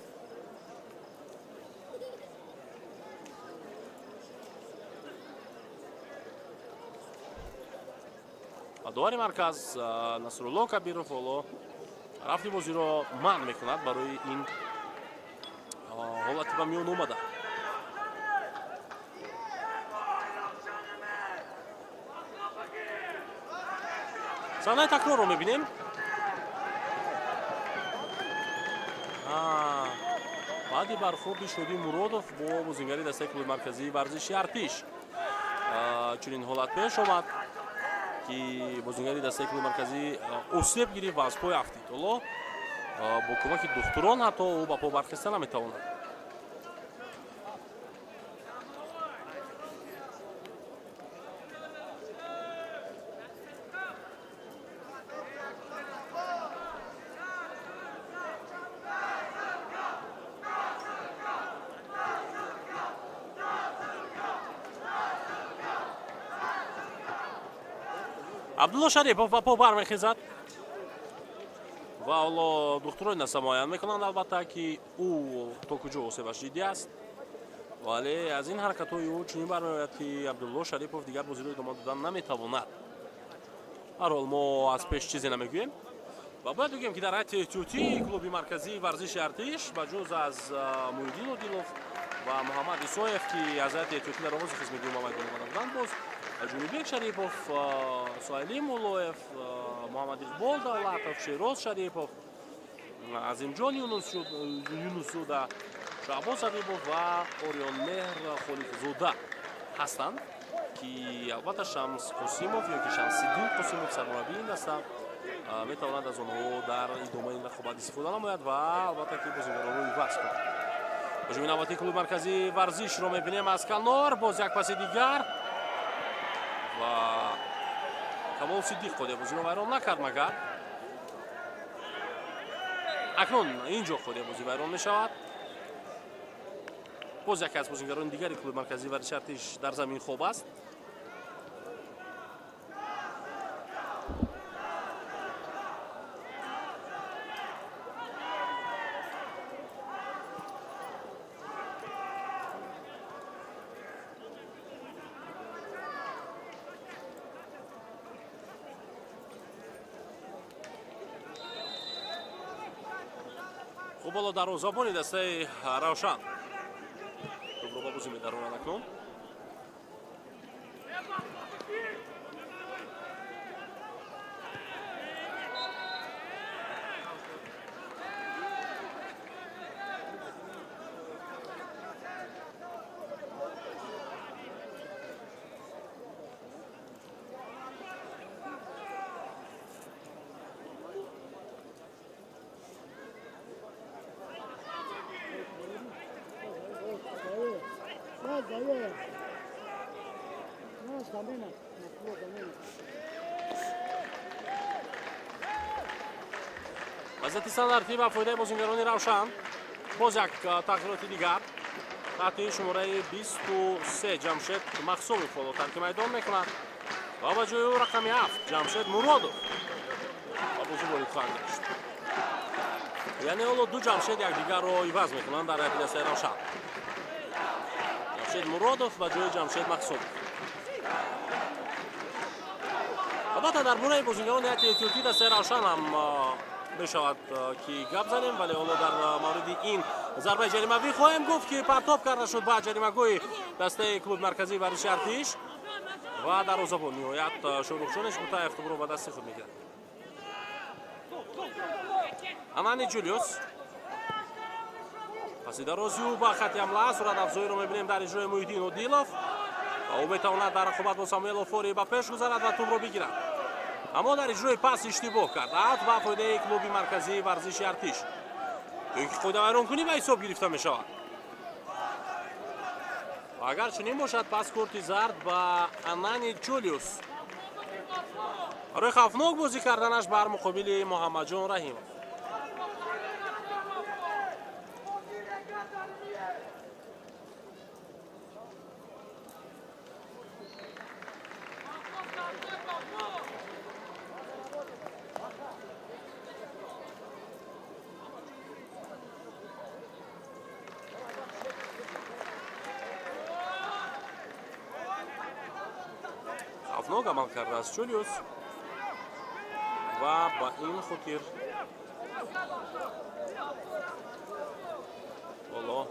Ва довари марказ Насрулло Кабиров ҳоло рафти бозиро манъ мекунад барои ин ҳолати ба миён омада. Саҳнаи такрорро мебинем. Баъди бархӯрди Шодӣ Муродов бо бозингари дастаи клуби марказии варзиши Артиш чунин ҳолат пеш омад, ки бозингари дастаи клуби марказӣ осеб гирифт ва аз пой афтид. Ҳоло бо кӯмаки духтурон ҳатто ӯ ба по бархеста наметавонад. Абдулло Шарипов ба по бармехезад ва ҳоло духтурони дастаи муайян мекунанд, албатта, ки ӯ то куҷо осебаш ҷиддӣ аст, вале аз ин ҳаракатҳои ӯ чунин бармеояд, ки Абдулло Шарипов дигар бозиро идома додан наметавонад. Ҳар ҳол, мо аз пеш чизе намегӯем ва бояд бигӯем, ки дар ҳайати эҳтиётии клуби марказии варзиши Артиш ба ҷуз аз Муҳиддин Одилов ва Муҳаммад Исоев, ки аз ҳайати эҳтиётӣ дар оғози қисми дуюм ба майдон омада буданд, боз Ҷунубек Шарипов, Суҳайлим Муллоев, Муҳаммад Иқбол Давлатов, Шероз Шарипов, Азимҷон Юнусзода, Шаҳбоз Ҳабибов ва Ориёнмеҳр Холиқзода ҳастанд, ки албатта Шамс Қосимов ё ки Шамсиддин Қосимов, сармураббии ин даста, метавонад аз онҳо дар идомаи ин рақобат истифода намояд ва албатта ки бозингаронро иваз кунад. Ҳуҷуми навбатии клуби марказии варзишро мебинем аз канор, боз як паси дигар ва Камол Сиддиқ қодия бозиро вайрон накард, магар акнун ин ҷо қодия бозӣ вайрон мешавад. Боз яке аз бозингарони дигари клуби марказии варзиши Артиш дар замин хоб аст. Хуб, ҳоло дарвозабони дастаи Равшан тӯбро ба бозӣ медаронад акнун. Вазъияти стандартӣ ба фоидаи бозингарони Равшан. Боз як тағйироти дигар: таҳти шумораи 23 Ҷамшед Мақсумов ҳоло тарки майдон мекунад ва ба ҷои ӯ рақами 7 Ҷамшед Муродов ба бозӣ ворид хоҳанд гашт. Яъне ҳоло ду Ҷамшед якдигарро иваз мекунанд дар ҳайати дастаи Равшан. Ҷамшед Муродов ба ҷои Ҷамшед Мақсумов. Албатта, дар бораи бозингарони ҳайати эҳтиётии дастаи Равшан ҳам мешавад, ки гап занем, вале ҳоло дар мавриди ин зарбаи ҷаримавӣ хоҳем гуфт, ки партоб карда шуд ба ҷаримагоҳи дастаи клуби марказии варзиши Артиш ва дарвозабон ниҳоят Шоҳрухҷон Ишмутаев тӯбро ба дасти худ мегирад. Анани Ҷулиус, паси дарози ӯ ба хати ҳамла, суратафзоиро мебинем дар иҷрои Муҳиддин Одилов ва ӯ метавонад дар рақобат бо Самуэл Офори ба пеш гузарад ва тӯбро бигирад, аммо дар иҷрои пас иштибоҳ кард. Аут ба фоидаи клуби марказии варзиши Артиш, ё ин ки қоидавайронкунӣ ба ҳисоб гирифта мешавад. Ва агар чунин бошад, пас корти зард ба Анани Ҷулиус барои хавфнок бозӣ карданаш бар муқобили Муҳаммадҷон Раҳимов. Хавфнок амал кардааст Ҷулиус ва ба ин хотир ҳоло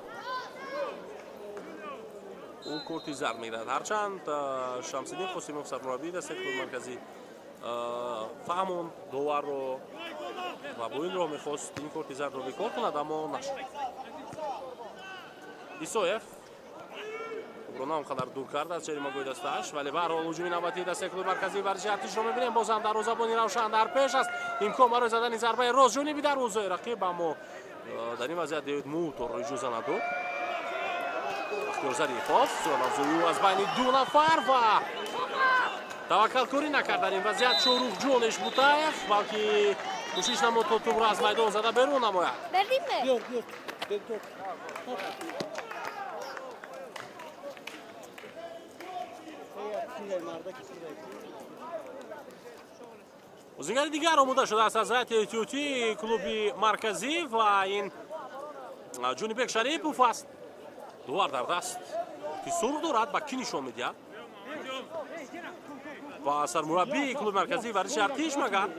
ӯ корти зард мегирад. Ҳарчанд Шамсиддин Қосимов, сармураббии дастаи клуби марказӣ, фаҳмонд доварро ва бо ин роҳ мехост ин корти зардро бекор кунад, аммо нашуд. Исоев тӯбро на он қадар дур кард аз ҷаримагоҳи дастааш, вале баҳрҳол ҳуҷуми навбатии дастаи клуби марказии варзиши Артишро мебинем. Боз ҳам дарвозабони Равшан дар пеш аст. Имкон барои задани зарбаи рост ҷониби дарвозаи рақиб, аммо дар ин вазъият Девид Муторро иҷоза надод. Бахтиёр Зарипов суратафзои ӯ аз байни ду нафар ва таваккалкорӣ накард дар ин вазъият Шоҳрухҷон Эшбутаев, балки кӯшиш намуд то тӯбро аз майдон зада берун намояд. Verdin mi? Биёр, биёр. Биёр. Бозигари дигар омода шудааст аз ҳайати эҳтиётии клуби марказӣ ва ин Ҷунибек Шарипов аст. Дувар дар даст ки сурх дорад, ба кӣ нишон медиҳад? Ба сармураббии клуби марказии варзиши Артиш магар?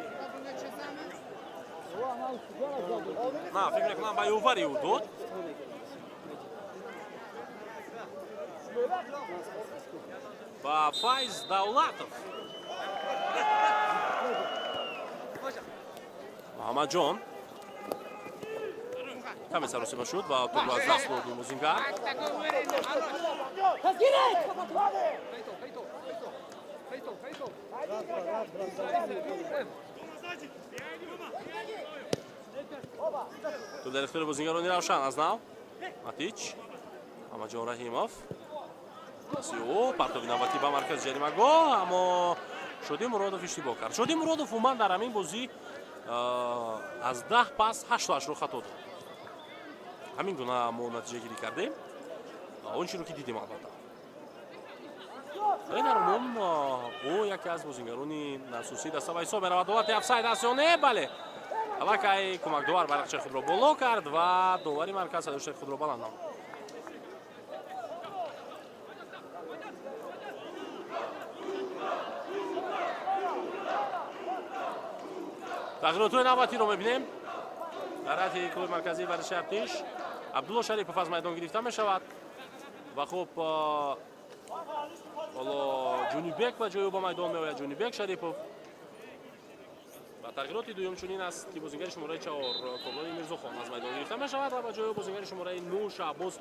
На, фикр мекунам ба ёвари ӯ дод. Ба Файз Давлатов. Муҳаммадҷон каме саросима шуд ва тӯбро аз даст дод бозингар. Тӯб дар ихтиёри бозингарони Равшан аз нав. Матич, Муҳаммадҷон Раҳимов. Паси ӯ партови навбатӣ ба маркази ҷаримагоҳ, аммо Шодӣ Муродов иштибоҳ кард. Шодӣ Муродов умуман дар ҳамин бозӣ аз 10 пас 8-ро хато дод. Ҳамин гуна мо натиҷагирӣ кардем. Он чиро ки дидем албатта. Вале дар умум ӯ яке аз бозингарони асосии даста ба ҳисоб меравад. Ҳолати офсайд аст ё не? Бале. Аллакай кӯмакдовар байрақчаи худро боло кард ва довари марказ садои худро баланд намуд. Тағйиротҳои навбатиро мебинем. Дар ҳайати клуби марказии варзиши Артиш Абдулло Шарипов аз майдон гирифта мешавад ва хуб ҳоло Ҷунибек ба ҷои ӯ ба майдон меояд. Ҷунибек Шарипов. Ва тағйироти дуюм чунин аст ки бозингари шумораи 4 Комрони Мирзохон аз майдон гирифта мешавад ва ба ҷои ӯ бозингари шумораи 9 Шаҳбоз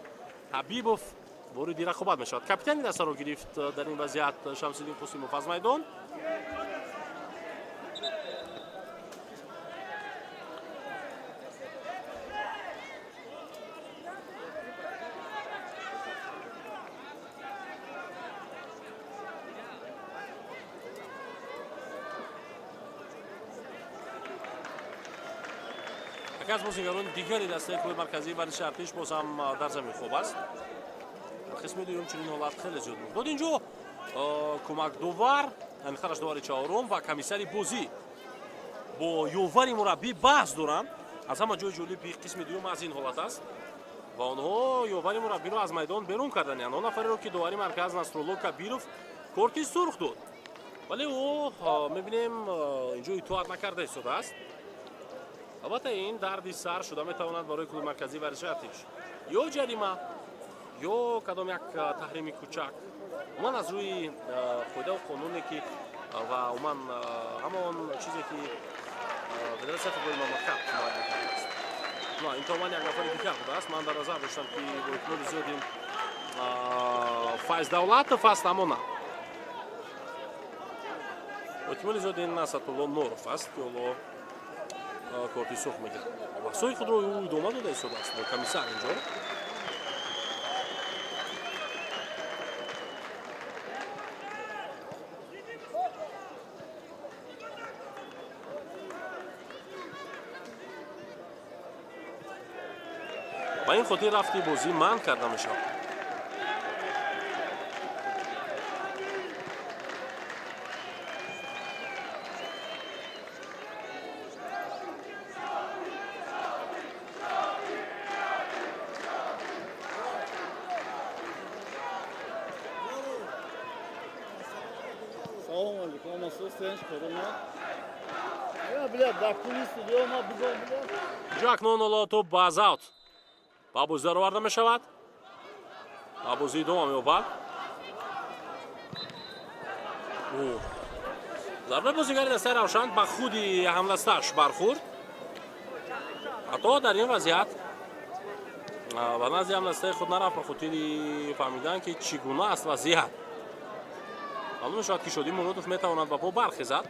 Ҳабибов вориди рақобат мешавад. Капитани дастаро гирифт дар ин вазъият Шамсиддин Қосимов аз майдон. Яке аз бозингарони дигари дастаи клуби марказии варзиши Артиш боз ҳам дар замин хоб аст. Дар қисми дуюм чунин ҳолат хеле зиёд рух дод. Инҷо кӯмакдовар, аниқтараш довари чаҳорум ва комиссари бозӣ бо ёвари мураббӣ баҳс доранд. Аз ҳама ҷои ҷолиби қисми дуюм аз ин ҳолат аст ва онҳо ёвари мураббиро аз майдон берун карданд. Он нафареро ки довари марказ Насрулло Кабиров корти сурх дод, вале ӯ мебинем инҷо итоат накарда истодааст. Албатта ин дарди сар шуда метавонад барои клуби марказии варзиши Артиш. Ё ҷарима, ё кадом як таҳрими кӯчак. Умуман аз рӯи қоидаву қонуне ки ва умуман ҳамон чизе ки федератсияи футболи мамлакат муайян кардааст. На, ин то ман як нафари дигар будааст. Ман дар назар доштам ки бо эҳтимоли зиёд ин Файз Давлатов аст, аммо на. Бо эҳтимоли зиёд ин Асадулло Норов аст, ки ҳоло корти сурх мегирад. Баҳсҳои худро ӯ идома дода истодааст бо комиссар инҷо. Ба ин хотир рафти бозӣ манъ карда мешавад. Салом алейкум, асос корона. Я, бля, дар кулиси биё, ма бигом, бля. Инҷо акнун ҳоло тӯб ба завт ба бозӣ дароварда мешавад. Ба бозӣ идома меёбад. Зарбаи бозигари дастаи Равшан ба худи ҳамдастааш бархӯрд. Ҳатто дар ин вазъият Ба назди ҳамдастаи худ нарафт ба хотири фаҳмидан, ки чӣ гуна аст вазъият. Маълум мешавад, ки Шодӣ Муродов метавонад ба по бархезад.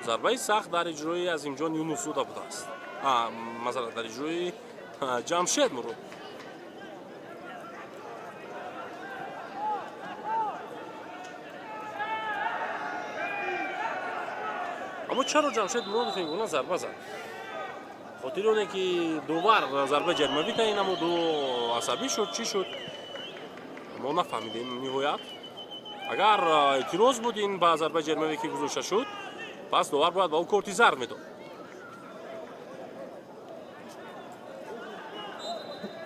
Зарбаи сахт дар иҷрои Азимҷон Юнусзода будааст. Масалан, дар иҷрои Ҷамшед Муродов. Аммо чаро Ҷамшед Муродов ин гуна зарба зад? Хотири оне ки довар зарбаи ҷаримавӣ таъин намуд, ӯ асабӣ шуд, чӣ шуд? Мо нафаҳмидем ниҳоят. Агар эътироз буд ин ба зарбаи ҷаримавӣ, ки гузошта шуд, пас довар бояд ба ӯ корти зард медод.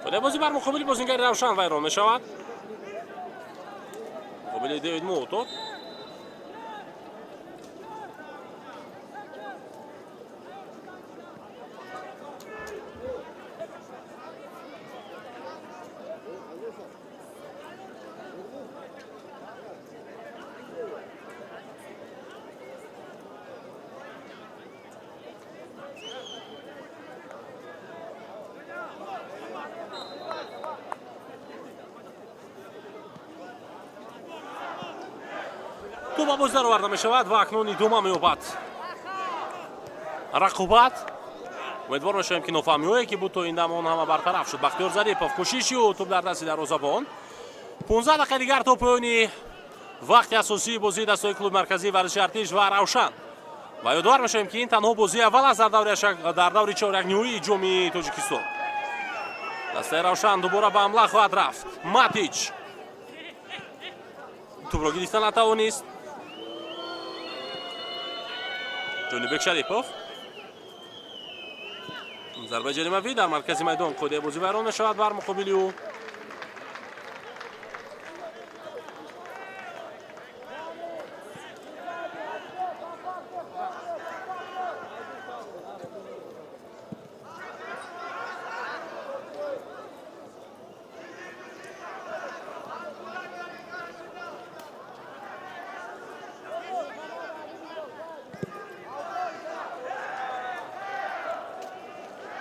Вале бозӣ бар муқобили бозингари Равшан вайрон мешавад. Муқобили Дэвид Моутот. Тӯб ба боз дароварда мешавад ва акнун идома меёбад рақобат. Умедвор мешавем, ки нофаҳмиҳое, ки буд то ин дам, он ҳама бартараф шуд. Бахтиёр Зарипов, кӯшиши ӯ, тӯб дар дасти дарвозабон. 15 дақиқа дигар то поёни вақти асосии бозии дастаҳои клуби марказии варзиши Артиш ва Равшан. Ва ёдовар мешавем, ки ин танҳо бозии аввал аст дар даври чорякниҳоии ҷоми Тоҷикистон. Дастаи Равшан дубора ба ҳамла хоҳад рафт. Матич тӯбро гирифта натавонист. Ҷонибек Шарипов, зарбаи ҷаримавӣ дар маркази майдон, қоидаи бозӣ вайрон мешавад бар муқобили ӯ.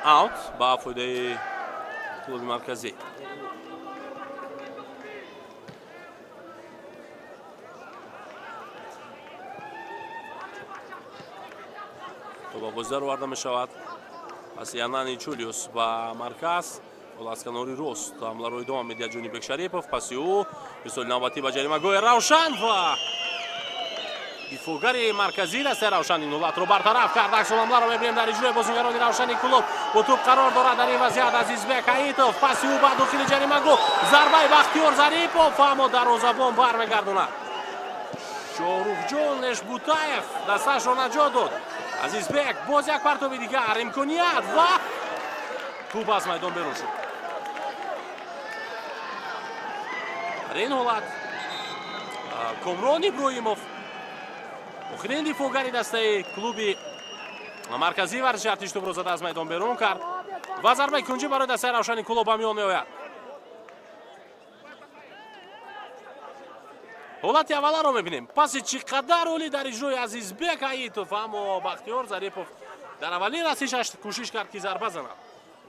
Аут ба фоидаи клуби марказӣ. Тӯб ба бозӣ дароварда мешавад. Паси Анани Чулиус ба марказ, ҳоло аз канори рост ҳамларо идома медиҳад Ҷонибек Шарипов. Паси ӯ ирсоли навбатӣ ба ҷаримагоҳи Равшан ва дифоъгари марказии дастаи Равшан ин ҳолатро бартараф кард. Аксуламларо мебинем дар иҷрои бозингарони Равшани клуб. Бо тӯб қарор дорад дар ин вазъият Азизбек Ҳаитов. Паси ӯ ба дохили ҷаримагоҳ, зарбаи Бахтиёр Зарипов, аммо дарвозабон бармегардонад. Шоҳрухҷон Лешбутаев дастаашро наҷот дод. Азизбек боз як партоби дигар, имконият ва тӯб аз майдон берун шуд. Дар ин ҳолат Комрон Иброҳимов, охирин дифоъгари дастаи клуби марказии варзиши Артиш, тӯбро зада аз майдон берун кард ва зарбаи кунҷӣ барои дастаи Равшани клуб ба миён меояд. Ҳолати авваларо мебинем. Паси чӣ қадар олӣ дар иҷрои Азизбек Ҳаитов, аммо Бахтиёр Зарипов дар аввалин расишаш кӯшиш кард, ки зарба занад.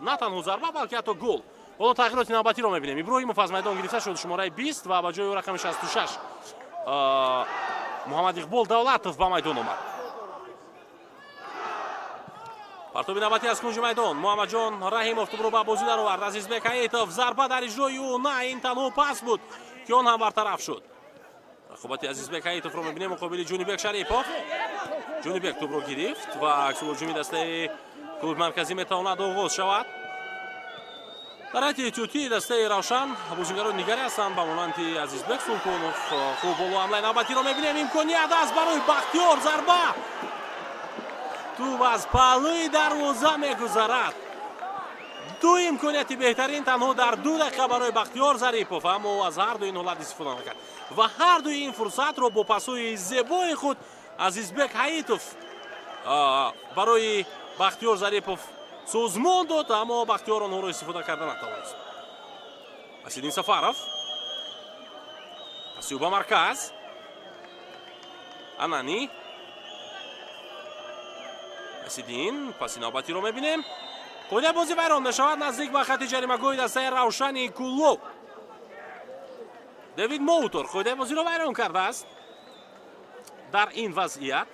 На танҳо зарба, балки ҳатто гол. Ҳоло тағйироти навбатиро мебинем. Иброҳимов аз майдон гирифта шуд, шумораи 20, ва ба ҷои ӯ рақами 66 Муҳаммад Иқбол Давлатов ба майдон омад. Партоби навбатӣ аз кунҷи майдон. Муҳаммадҷон Раҳимов тӯбро ба бозӣ даровард. Азизбек Ҳаитов, зарба дар иҷрои ӯ, на, ин танҳо пас буд, ки он ҳам бартараф шуд. Рақобати Азизбек Ҳаитовро мебинем муқобили Ҷунибек Шарипов. Ҷунибек тӯбро гирифт ва аксулҳуҷуми дастаи клуби марказӣ метавонад оғоз шавад. Дар ҳайати эҳтиётии дастаи Равшан бозингарони дигаре ҳастанд ба монанди Азизбек Султонов. Хуб, боло ҳамлаи навбатиро мебинем. Имконият аст барои Бахтиёр, зарба. Тӯб аз паҳлӯи дарвоза мегузарад. Ду имконияти беҳтарин танҳо дар 2 дақиқа барои Бахтиёр Зарипов, аммо ӯ аз ҳар ду ин ҳолат истифода накард ва ҳар дуи ин фурсатро бо пасҳои зебои худ Азизбек Ҳаитов барои Бахтиёр Зарипов созмон дод, аммо Бахтиёр онҳоро истифода карда натавонист. Асидин Сафаров, паси ӯ ба марказ, Анани. Асидин паси навбатиро мебинем. Қоидаи бозӣ вайрон мешавад наздик ба хати ҷаримагоҳи дастаи Равшани Кӯлоб. Дэвид Моутор қоидаи бозиро вайрон кардааст. Дар ин вазъият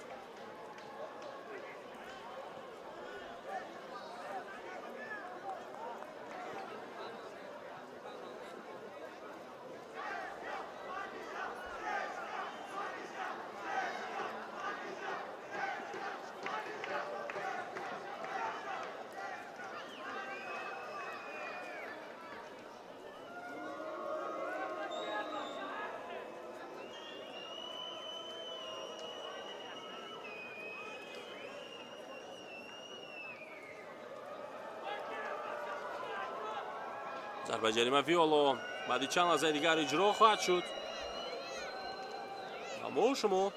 зарбаи ҷарима виоло баъди чанд лаҳзаи дигар иҷро хоҳад шуд. Аммо шумо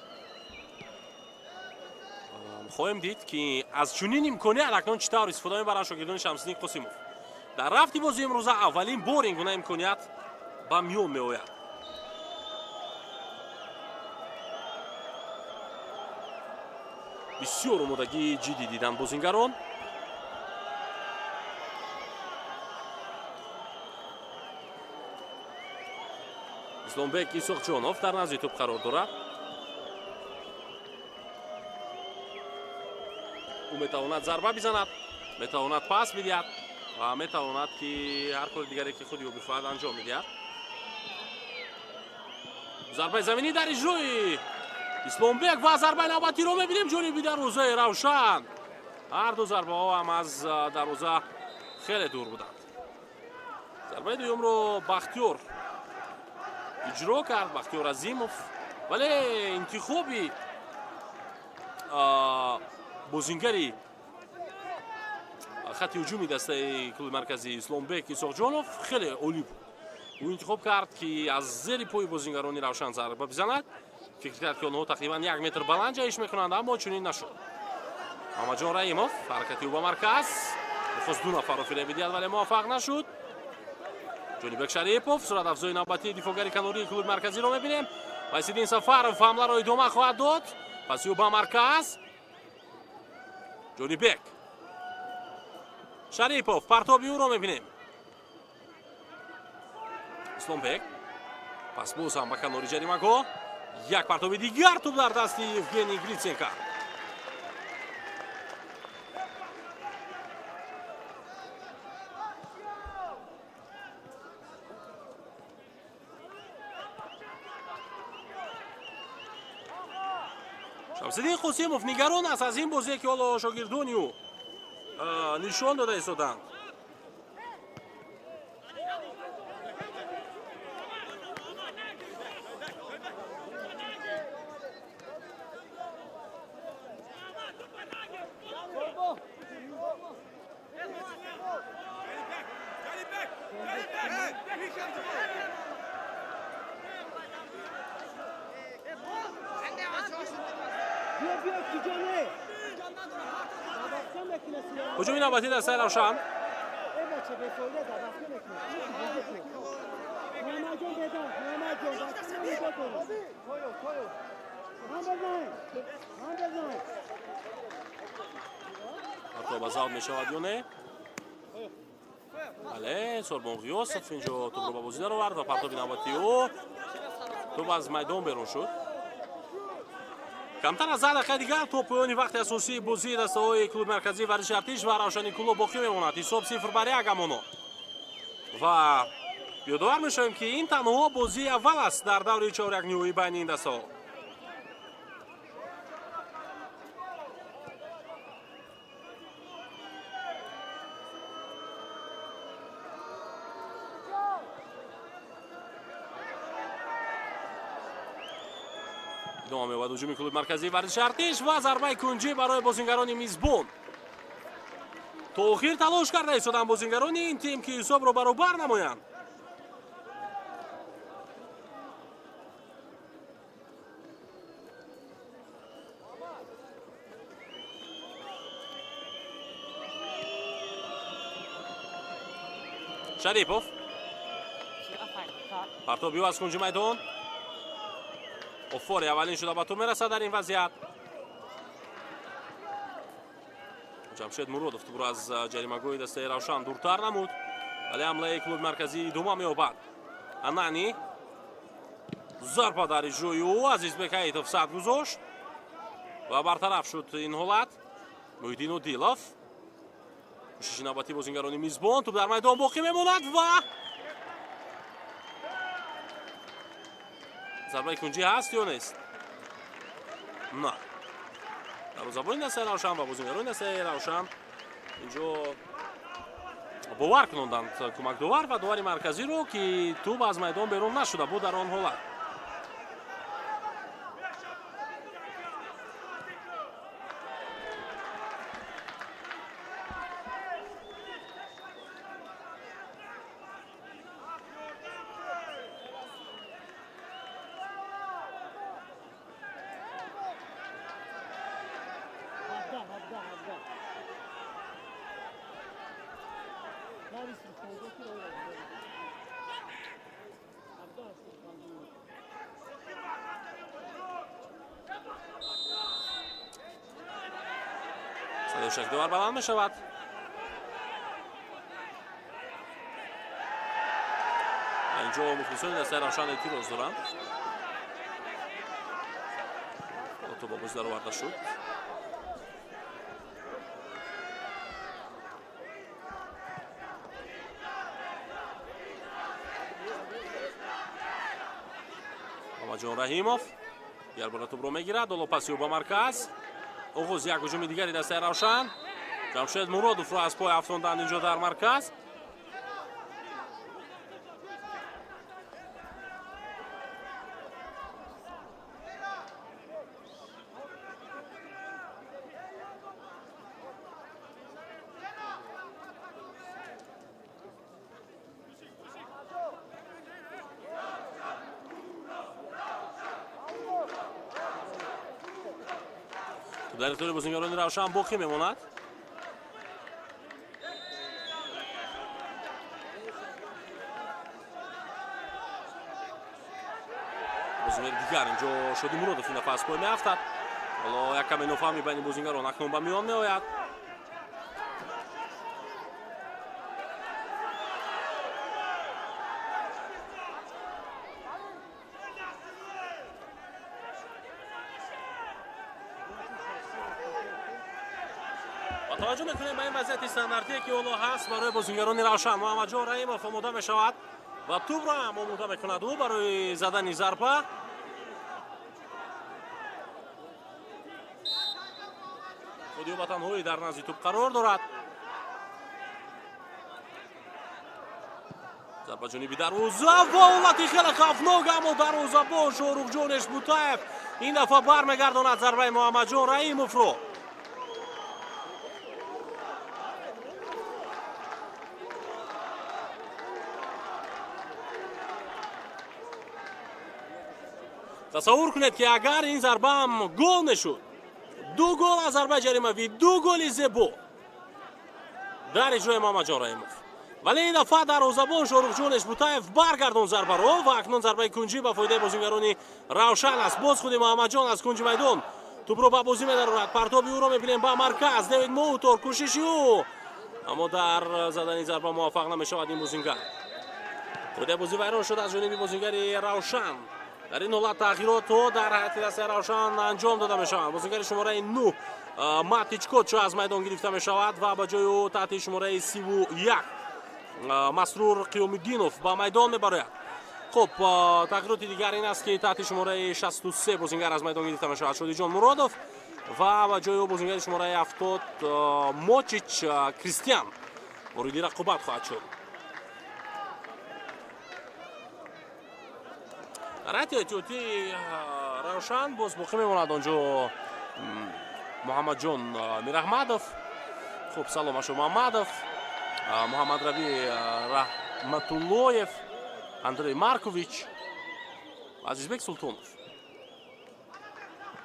хоҳем дид, ки аз чунин имконият акнун чӣ тавр истифода мебаранд шогирдони Шамсиддин Қосимов. Дар рафти бозии имрӯза аввалин бор ин гуна имконият ба миён меояд. Бисёр омодагии ҷиддӣ диданд бозингарон. Исломбек Исоқҷонов дар назди тӯб қарор дорад. Ӯ метавонад зарба бизанад, метавонад пас бидиҳад ва метавонад, ки ҳар кори дигаре, ки худи ӯ бихоҳад, анҷом медиҳад. Зарбаи заминӣ дар иҷрои Исломбек ва зарбаи навбатиро мебинем ҷониби дарвозаи Равшан. Ҳар ду зарбаҳо ҳам аз дарвоза хеле дур буданд. Зарбаи дуюмро Бахтиёр иҷро кард, Бахтиёр Азимов, вале интихоби бозингари хати ҳуҷуми дастаи клуби марказии Исломбек Исоқҷонов хеле олӣ буд. Ӯ интихоб кард, ки аз зери пои бозингарони Равшан зарба бизанад. Фикр кард, ки онҳо тақрибан як метр баланд ҷаҳиш мекунанд, аммо чунин нашуд. Муҳаммадҷон Раимов, ҳаракати ӯ ба марказ, мехост ду нафарро фиреб бидиҳад, вале муваффақ нашуд. Ҷонибек Шарипов, суратафзои навбатии дифоъгари канории клуби марказиро мебинем. Вайсиддин Сафаров ҳамларо идома хоҳад дод. Паси ӯ ба марказ. Ҷонибек Шарипов, партоби ӯро мебинем. Исломбек пас боз ҳам ба канори ҷаримагоҳ. Як партоби дигар, тӯб дар дасти Евгений Гриценко. Шамсиддин Қосимов нигарон аст аз ин бозие, ки ҳоло шогирдони ӯ нишон дода истоданд. Ҳуҷуми навбатӣ дастаи Равшан. Партоб аз аут мешавад ё не? Бале, Сорбон Ғиёсов инҷо тӯбро ба бозӣ даровард ва партоби навбатии ӯ, тӯб аз майдон берун шуд. Камтар аз 10 дақиқаи дигар то поёни вақти асосии бозии дастаҳои клуби марказии варзиши Артиш ва Равшани Кӯлоб боқӣ мемонад. Ҳисоб 0-1 амоно. Ва ёдовар мешавем, ки ин танҳо бозии аввал аст дар даври чорякниҳоӣ байни ин дастаҳо. Идома меёбад ҳуҷуми клуби марказии варзиши Артиш ва зарбаи кунҷӣ барои бозингарони мизбон. То охир талош карда истоданд бозингарони ин тим, ки ҳисобро баробар намоянд. Шарипов, партоби ӯ аз кунҷи майдон. Офори аввалин шуда ба тӯб мерасад дар ин вазъият. Ҷамшед Муродов тӯбро аз ҷаримагоҳи дастаи Равшан дуртар намуд, вале ҳамлаи клуби марказӣ идома меёбад. Анани зарба дар иҷрои ӯ Азизбек Ҳаитов сад гузошт ва бартараф шуд ин ҳолат. Муҳиддин Одилов, кӯшиши навбатии бозингарони мизбон, тӯб дар майдон боқӣ мемонад ва зарбаи кунҷӣ ҳаст ё нест? На. Дарвозабони дастаи Равшан ва бозингарони дастаи Равшан инҷо бовар кунонданд кӯмакдовар ва довари марказиро, ки тӯб аз майдон берун нашуда буд дар он ҳолат. Садои довар баланд мешавад. Инҷо мухлисони дастаи Равшан эътироз доранд. Тӯб ба бозӣ дароварда шуд. Муҳаммадҷон Раҳимов ярбора тӯбро мегирад, ҳоло паси ӯ ба марказ. Оғоз як ҳуҷуми дигари дастаи Равшан. Ҷамшед Муродовро аз пой афтонданд инҷо дар марказ. Дар ихтиёри бозингарони Равшан боқӣ мемонад. Бозингари дигар инҷо Шоди Муродов ин дафъа аз пой меафтад. Ҳоло як каме нофаҳмӣ байни бозингарон акнун ба миён меояд. Таваҷҷӯҳ мекунем ба ин вазъияти стандартие, ки ҳоло ҳаст барои бозингарони Равшан. Муҳаммадҷон Раҳимов омода мешавад ва тӯбро ҳам омода мекунад ӯ барои задани зарба. Худи ӯ ба танҳоӣ дар назди тӯб қарор дорад. Зарба ҷониби дарвоза ва ҳолати хеле хавфнок, аммо дарвозабон Шоҳрухҷон Эшбутаев ин дафъа бармегардонад зарбаи Муҳаммадҷон Раҳимовро. Тасаввур кунед, ки агар ин зарбаам гол мешуд, ду гол аз зарбаи ҷаримавӣ, ду голи зебо дар иҷрои Муҳаммадҷон Раҳимов. Вале ин дафъа дарвозабон Шоҳрухҷон Эшбутаев баргардон зарбаро ва акнун зарбаи кунҷӣ ба фоидаи бозингарони Равшан аст. Боз худи Муҳаммадҷон аз кунҷи майдон тӯбро ба бозӣ медарорад. Партоби ӯро мебинем ба марказ. Девид Моутор кӯшиши ӯ, аммо дар задани зарба муваффақ намешавад ин бозингар. Фоидаи бозӣ вайрон шуд аз ҷониби бозингари Равшан. Дар ин ҳолат тағйиротҳо дар ҳайати дастаи Равшан анҷом дода мешаванд. Бозингари шумораи 9 Матич Кочо аз майдон гирифта мешавад ва ба ҷои ӯ таҳти шумораи 31 Масрур Қиёмиддинов ба майдон мебарояд. Хуб, тағйироти дигар ин аст, ки таҳти шумораи 63 бозингар аз майдон гирифта мешавад Шодиҷон Муродов ва ба ҷои ӯ бозингари шумораи 70 Мочич Кристиан вориди рақобат хоҳад шуд. Ҳайати эҳтиётии Равшан боз боқӣ мемонад онҷо Муҳаммадҷон Мираҳмадов, хуб, Салом Ашомамадов, Муҳаммадраби Раҳматуллоев, Андрей Маркович, Азизбек Султонов.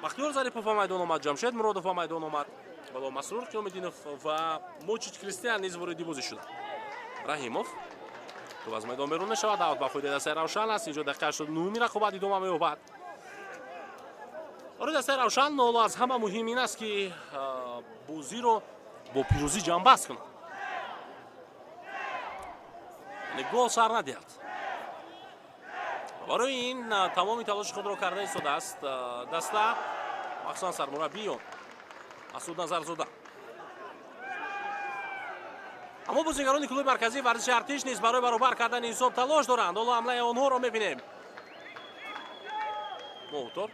Бахтиёр Зарипов ба майдон омад, Ҷамшед Муродов ба майдон омад, вало Масрур Қиёмиддинов ва Мочич Кристиан низ вориди бозӣ шуданд. Раҳимов тӯб аз майдон берун мешавад. Аут ба фоидаи дастаи Равшан аст. Инҷо дақиқаи 89 рақобат идома меёбад. Барои дастаи Равшан ҳоло аз ҳама муҳим ин аст, ки бозиро Бо пирӯзӣ ҷамъбаст кунад, яъне гол сар надиҳад. Барои ин тамоми талоши худро карда истодааст даста, махсусан сармураббии он Масуд Назарзода. Аммо бозигарони клуби марказии варзиши Артиш низ барои баробар кардани ҳисоб талош доранд. Ҳоло ҳамлаи онҳоро мебинем. Муҳтор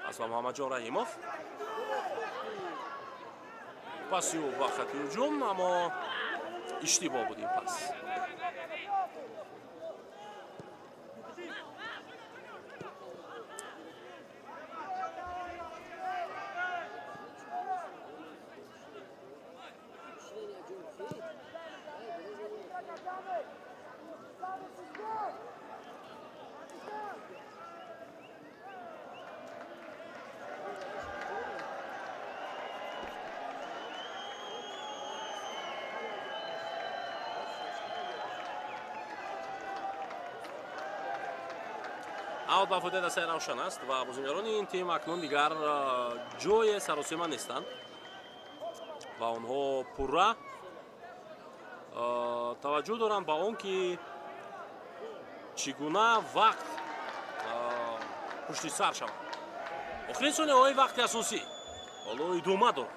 пас ба Муҳаммадҷон Раҳимов, паси ӯ ба хати ҳуҷум, аммо иштибоҳ буд ин пас. Аут ба фоидаи дастаи Равшан аст ва бозигарони ин тим акнун дигар ҷое саросема нестанд ва онҳо пурра таваҷҷӯҳ доранд ба он ки чӣ гуна вақт пушти сар шавад. Охирин сонияҳои вақти асосӣ ҳоло идома дорад.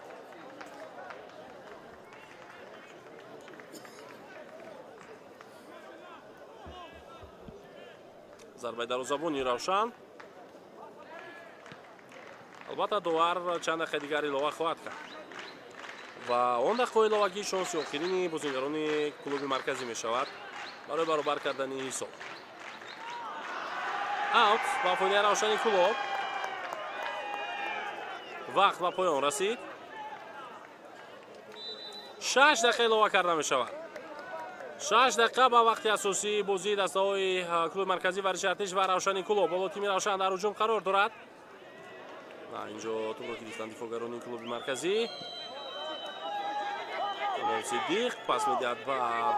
Зарбаи дарвозабони Равшан. Албатта, довар чанд дақиқаи дигар илова хоҳад кард ва он дақиқаҳои иловагӣ шонси охирини бозигарони клуби марказӣ мешавад барои баробар кардани ҳисоб. Аут ба фоидаи Равшани Кӯлоб. Вақт ба поён расид. 6 дақиқа илова карда мешавад. 6 дақиқа ба вақти асосии бозии дастаҳои клуби марказии варзиши Артиш ва Равшани Кӯлоб. Ҳоло тими Равшан дар ҳуҷум қарор дорад. Инҷо тӯбро гирифтанд дифоъгарони клуби марказӣ. Камол Сиддиқ пас медиҳад ба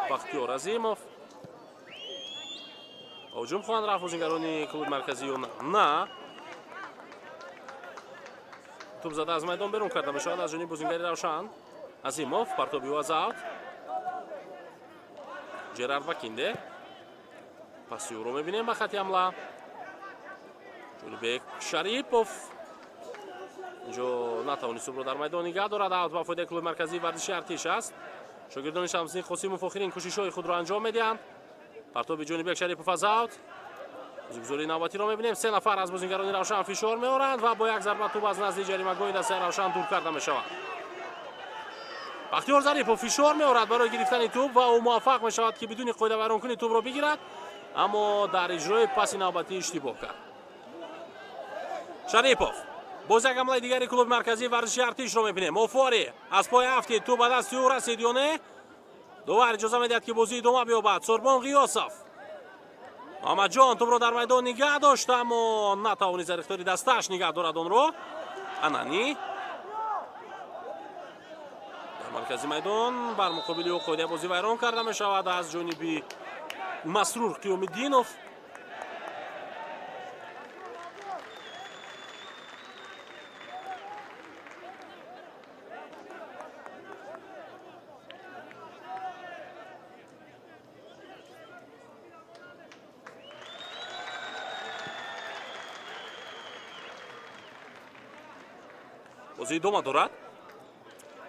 Бахтиёр Азимов. Ҳуҷум хоҳанд рафт бозигарони клуби марказӣ ё на? Тӯб зада аз майдон берун карда мешавад аз ҷониби бозингари Равшан. Азимов партоби ӯ аз аут. Жерард Бакинде паси ӯро мебинем ба хати ҳамла. Ҷонибек Шарипов инҷо натавонист тӯбро дар майдон нигаҳ дорад. Аут ба фоидаи клуби марказии варзиши Артиш аст. Шогирдони Шамсиддин Қосимов охирин кӯшишҳои худро анҷом медиҳанд. Партоби Ҷонибек Шарипов аз аут. Бозигузории навбатиро мебинем. 3 нафар аз бозигарони Равшан фишор меоранд ва бо як зарба тӯб аз назди ҷаримагоҳи дастаи Равшан дур карда мешавад. Бахтиёр Зарипов фишор меорад барои гирифтани тӯб ва ӯ муваффақ мешавад ки бидуни қоидавайронкунӣ тӯбро бигирад, аммо дар иҷрои паси навбатӣ иштибоҳ кард. Шарипов боз як ҳамлаи дигари клуби марказии варзиши Артишро мебинем. Офори аз пои афтид, тӯб ба дасти ӯ расид ё не? Довар иҷоза медиҳад ки бозӣ идома биёбад. Сурбон Ғиёсов. Муҳаммадҷон тӯбро дар майдон нигаҳ дошт, аммо натавонист дар ихтиёри дастааш нигаҳ дорад онро. Анани маркази майдон бар муқобили ӯ қоидаи бозӣ вайрон карда мешавад аз ҷониби Масрур Қиёмиддинов. Бозӣ идома дорад.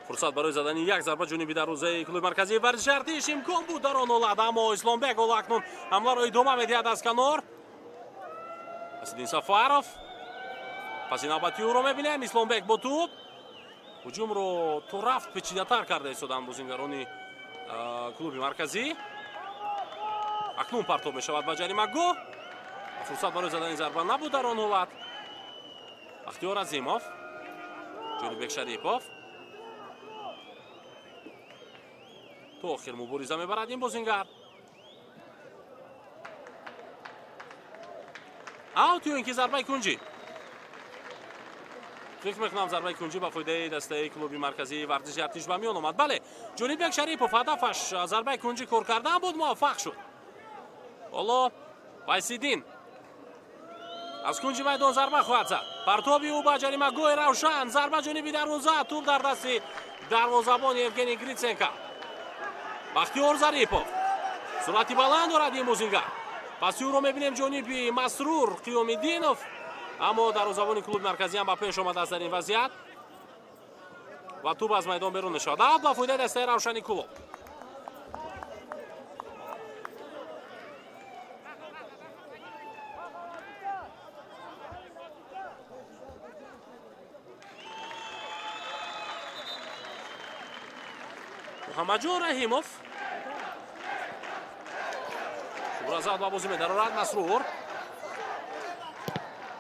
Фурсат барои задани як зарба ҷониби дарвозаи клуби марказии варзиши Артиш имкон буд дар он ҳолат, аммо Исломбек ҳоло акнун ҳамларо идома медиҳад аз канор. Асиддин Сафаров паси навбати ӯро мебинем. Исломбек бо тӯб ҳуҷумро то рафт печидатар карда истоданд бозингарони клуби марказӣ. Акнун партоб мешавад ба ҷаримагоҳ. Фурсат барои задани зарба набуд дар он ҳолат. Бахтиёр Азимов, Ҷонибек Шарипов то охир мубориза мебарад ин бозингар. Аут ё ин ки зарбаи кунҷӣ. Фикр мекунам зарбаи кунҷӣ ба фоидаи дастаи клуби марказии варзиши Артиш ба миён омад. Бале, Ҷонибек Шарипов ҳадафаш зарбаи кунҷӣ кор кардан буд, муваффақ шуд. Ҳоло Вайсиддин аз кунҷи майдон зарба хоҳад зад. Партоби ӯ ба ҷаримагоҳи Равшан, зарба ҷониби дарвоза, тӯб дар дасти Дарвозабон Евгений Гриценко. Бахтиёр Зарипов. Суръати баланд дорад ин бозингар. Паси ӯро мебинем ҷониби Масрур Қиёмиддинов, аммо дарвозабони клуби марказӣ ҳам ба пеш омадааст дар ин вазъият ва тӯб аз майдон берун мешавад. Аут ба фоидаи дастаи Равшани Кӯлоб. Муҳаммадҷон Раҳимов шубразад ба бозӣ медарорад. Масрур,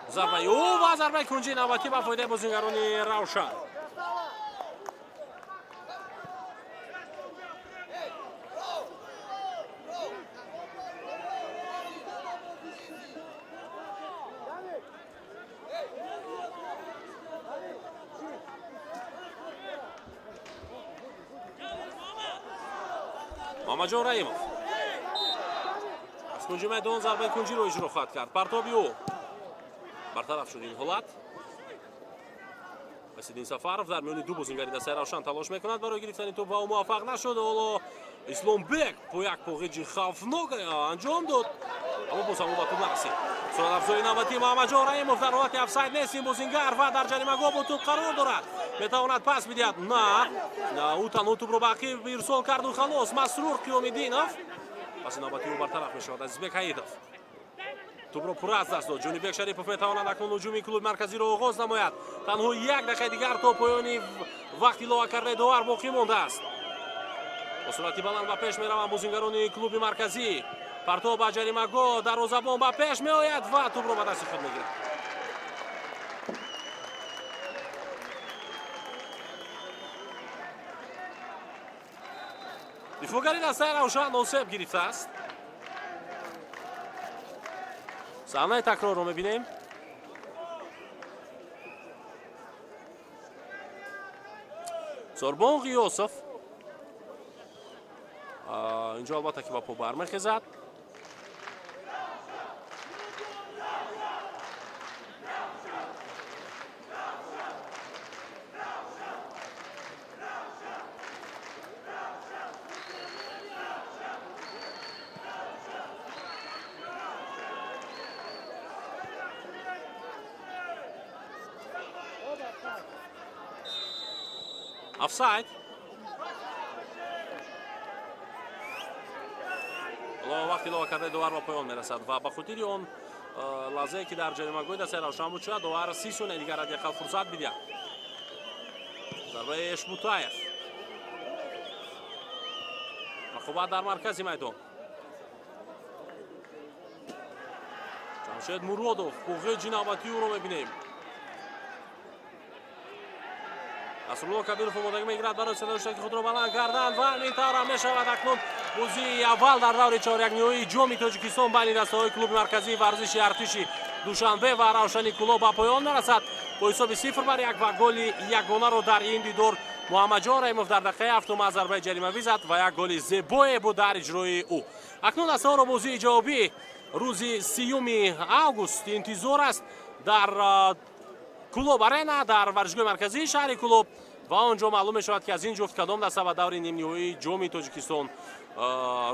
зарбаи ӯ ва зарбаи кунҷии навбатӣ ба фоидаи бозингарони Равшан. Муҳаммадҷон Раҳимов аз кунҷи майдон зарбаи кунҷиро иҷро хоҳад кард. Партоби ӯ бартараф шуд ин ҳолат. Васиддин Сафаров дар миёни ду бозингари дастаи Равшан талош мекунад барои гирифтани тӯб ва ӯ муваффақ нашуд. Ҳоло Исломбек бо як поғиҷи хавфнок анҷом дод, аммо боз ҳам ӯ ба тӯб нарасид. Суратафзои навбатии Муҳаммадҷон Раҳимов, дар ҳолати офсайд нест ин бозингар ва дар ҷаримагоҳ бо тӯб қарор дорад. Метавонад пас бидиҳад. На, ӯ танҳо тӯбро ба ақиб ирсол карду халос. Масрур Қиёмиддинов, паси навбатии ӯ бартараф мешавад. Азизбек Ҳаидов тӯбро пурра аз даст дод. Ҷонибек Шарипов метавонад акнун ҳуҷуми клуби марказиро оғоз намояд. Танҳо як дақиқаи дигар то поёни вақти илова кардаи довар боқӣ мондааст. Бо суръати баланд ба пеш мераванд бозингарони клуби марказӣ. Партов ба ҷаримагоҳ, дарвозабон ба пеш меояд ва тӯбро ба дасти худ мегирад. Дифоъгари дастаи Равшан осеб гирифтааст. Саҳнаи такрорро мебинем. Сорбон Ғиёсов инҷо албатта ки ба по бармехезад. Офсайд. Ҳоло вақти илова кардаи довар ба поён мерасад ва ба хотири он лаҳзае ки дар ҷаримагоҳи дастаи Равшан буд, шояд довар 30 сония дигар ҳадди ақал фурсат бидиҳад. Зарбаи Эшбутаев. Рақобат дар маркази майдон. Ҷамшед Муродов поғеҷи навбатии ӯро мебинем. Насрулло Кабиров омодагӣ мегирад барои садои худро баланд кардан ва ин тавр ҳам мешавад. Акнун бозии аввал дар даври чорякниҳоии ҷоми Тоҷикистон байни дастаҳои клуби марказии варзиши артиши Душанбе ва Равшани Кӯлоб ба поён мерасад бо ҳисоби 0-1 ва голи ягонаро дар ин дидор Муҳаммадҷон Раҳимов дар дақиқаи ҳафтум аз зарбаи ҷаримавӣ зад ва як голи зебое буд дар иҷрои ӯ. Акнун дастаҳоро бозии ҷавобӣ рӯзи 30 август интизор аст дар Кӯлоб Арена, дар варзишгоҳи марказии шаҳри Кӯлоб ва он ҷо маълум мешавад ки аз ин ҷуфт кадом даста ба даври нимниҳоии ҷоми Тоҷикистон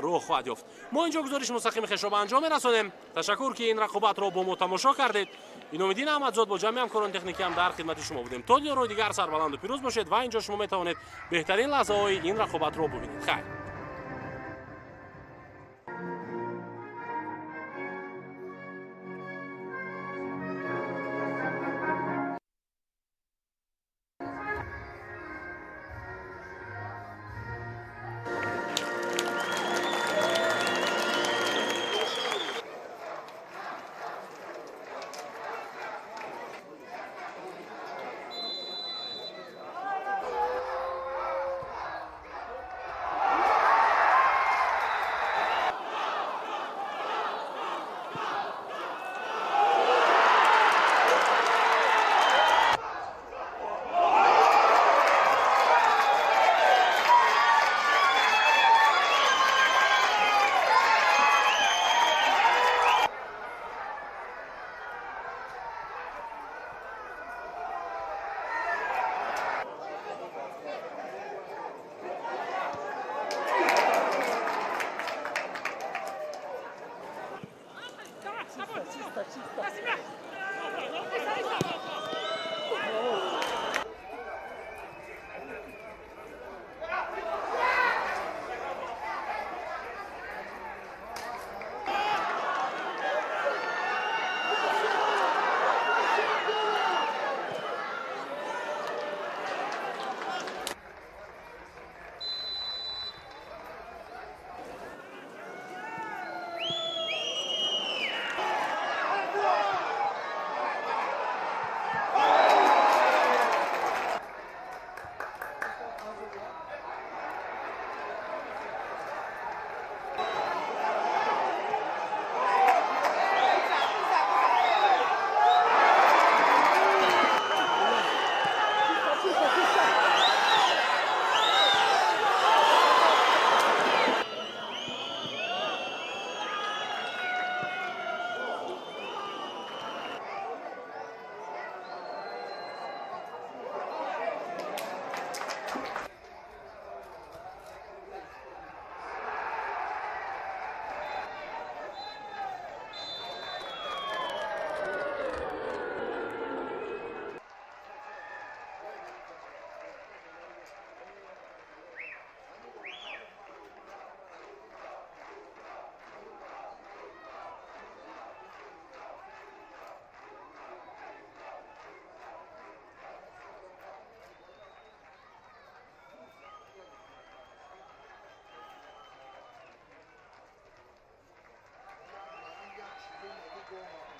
роҳ хоҳад ёфт. Мо инҷо гузориши мустақими хешро ба анҷом мерасонем. Ташаккур ки ин рақобатро бо мо тамошо кардед. Иномиддин Аҳмадзод бо ҷамъи ҳамкорони техникиам дар хидмати шумо будем. То дидорҳои дигар сарбаланду пирӯз бошед ва инҷо шумо метавонед беҳтарин лаҳзаҳои ин рақобатро бубинед. Хайр. Чисто, чисто, чисто. Як шиду мегу гол.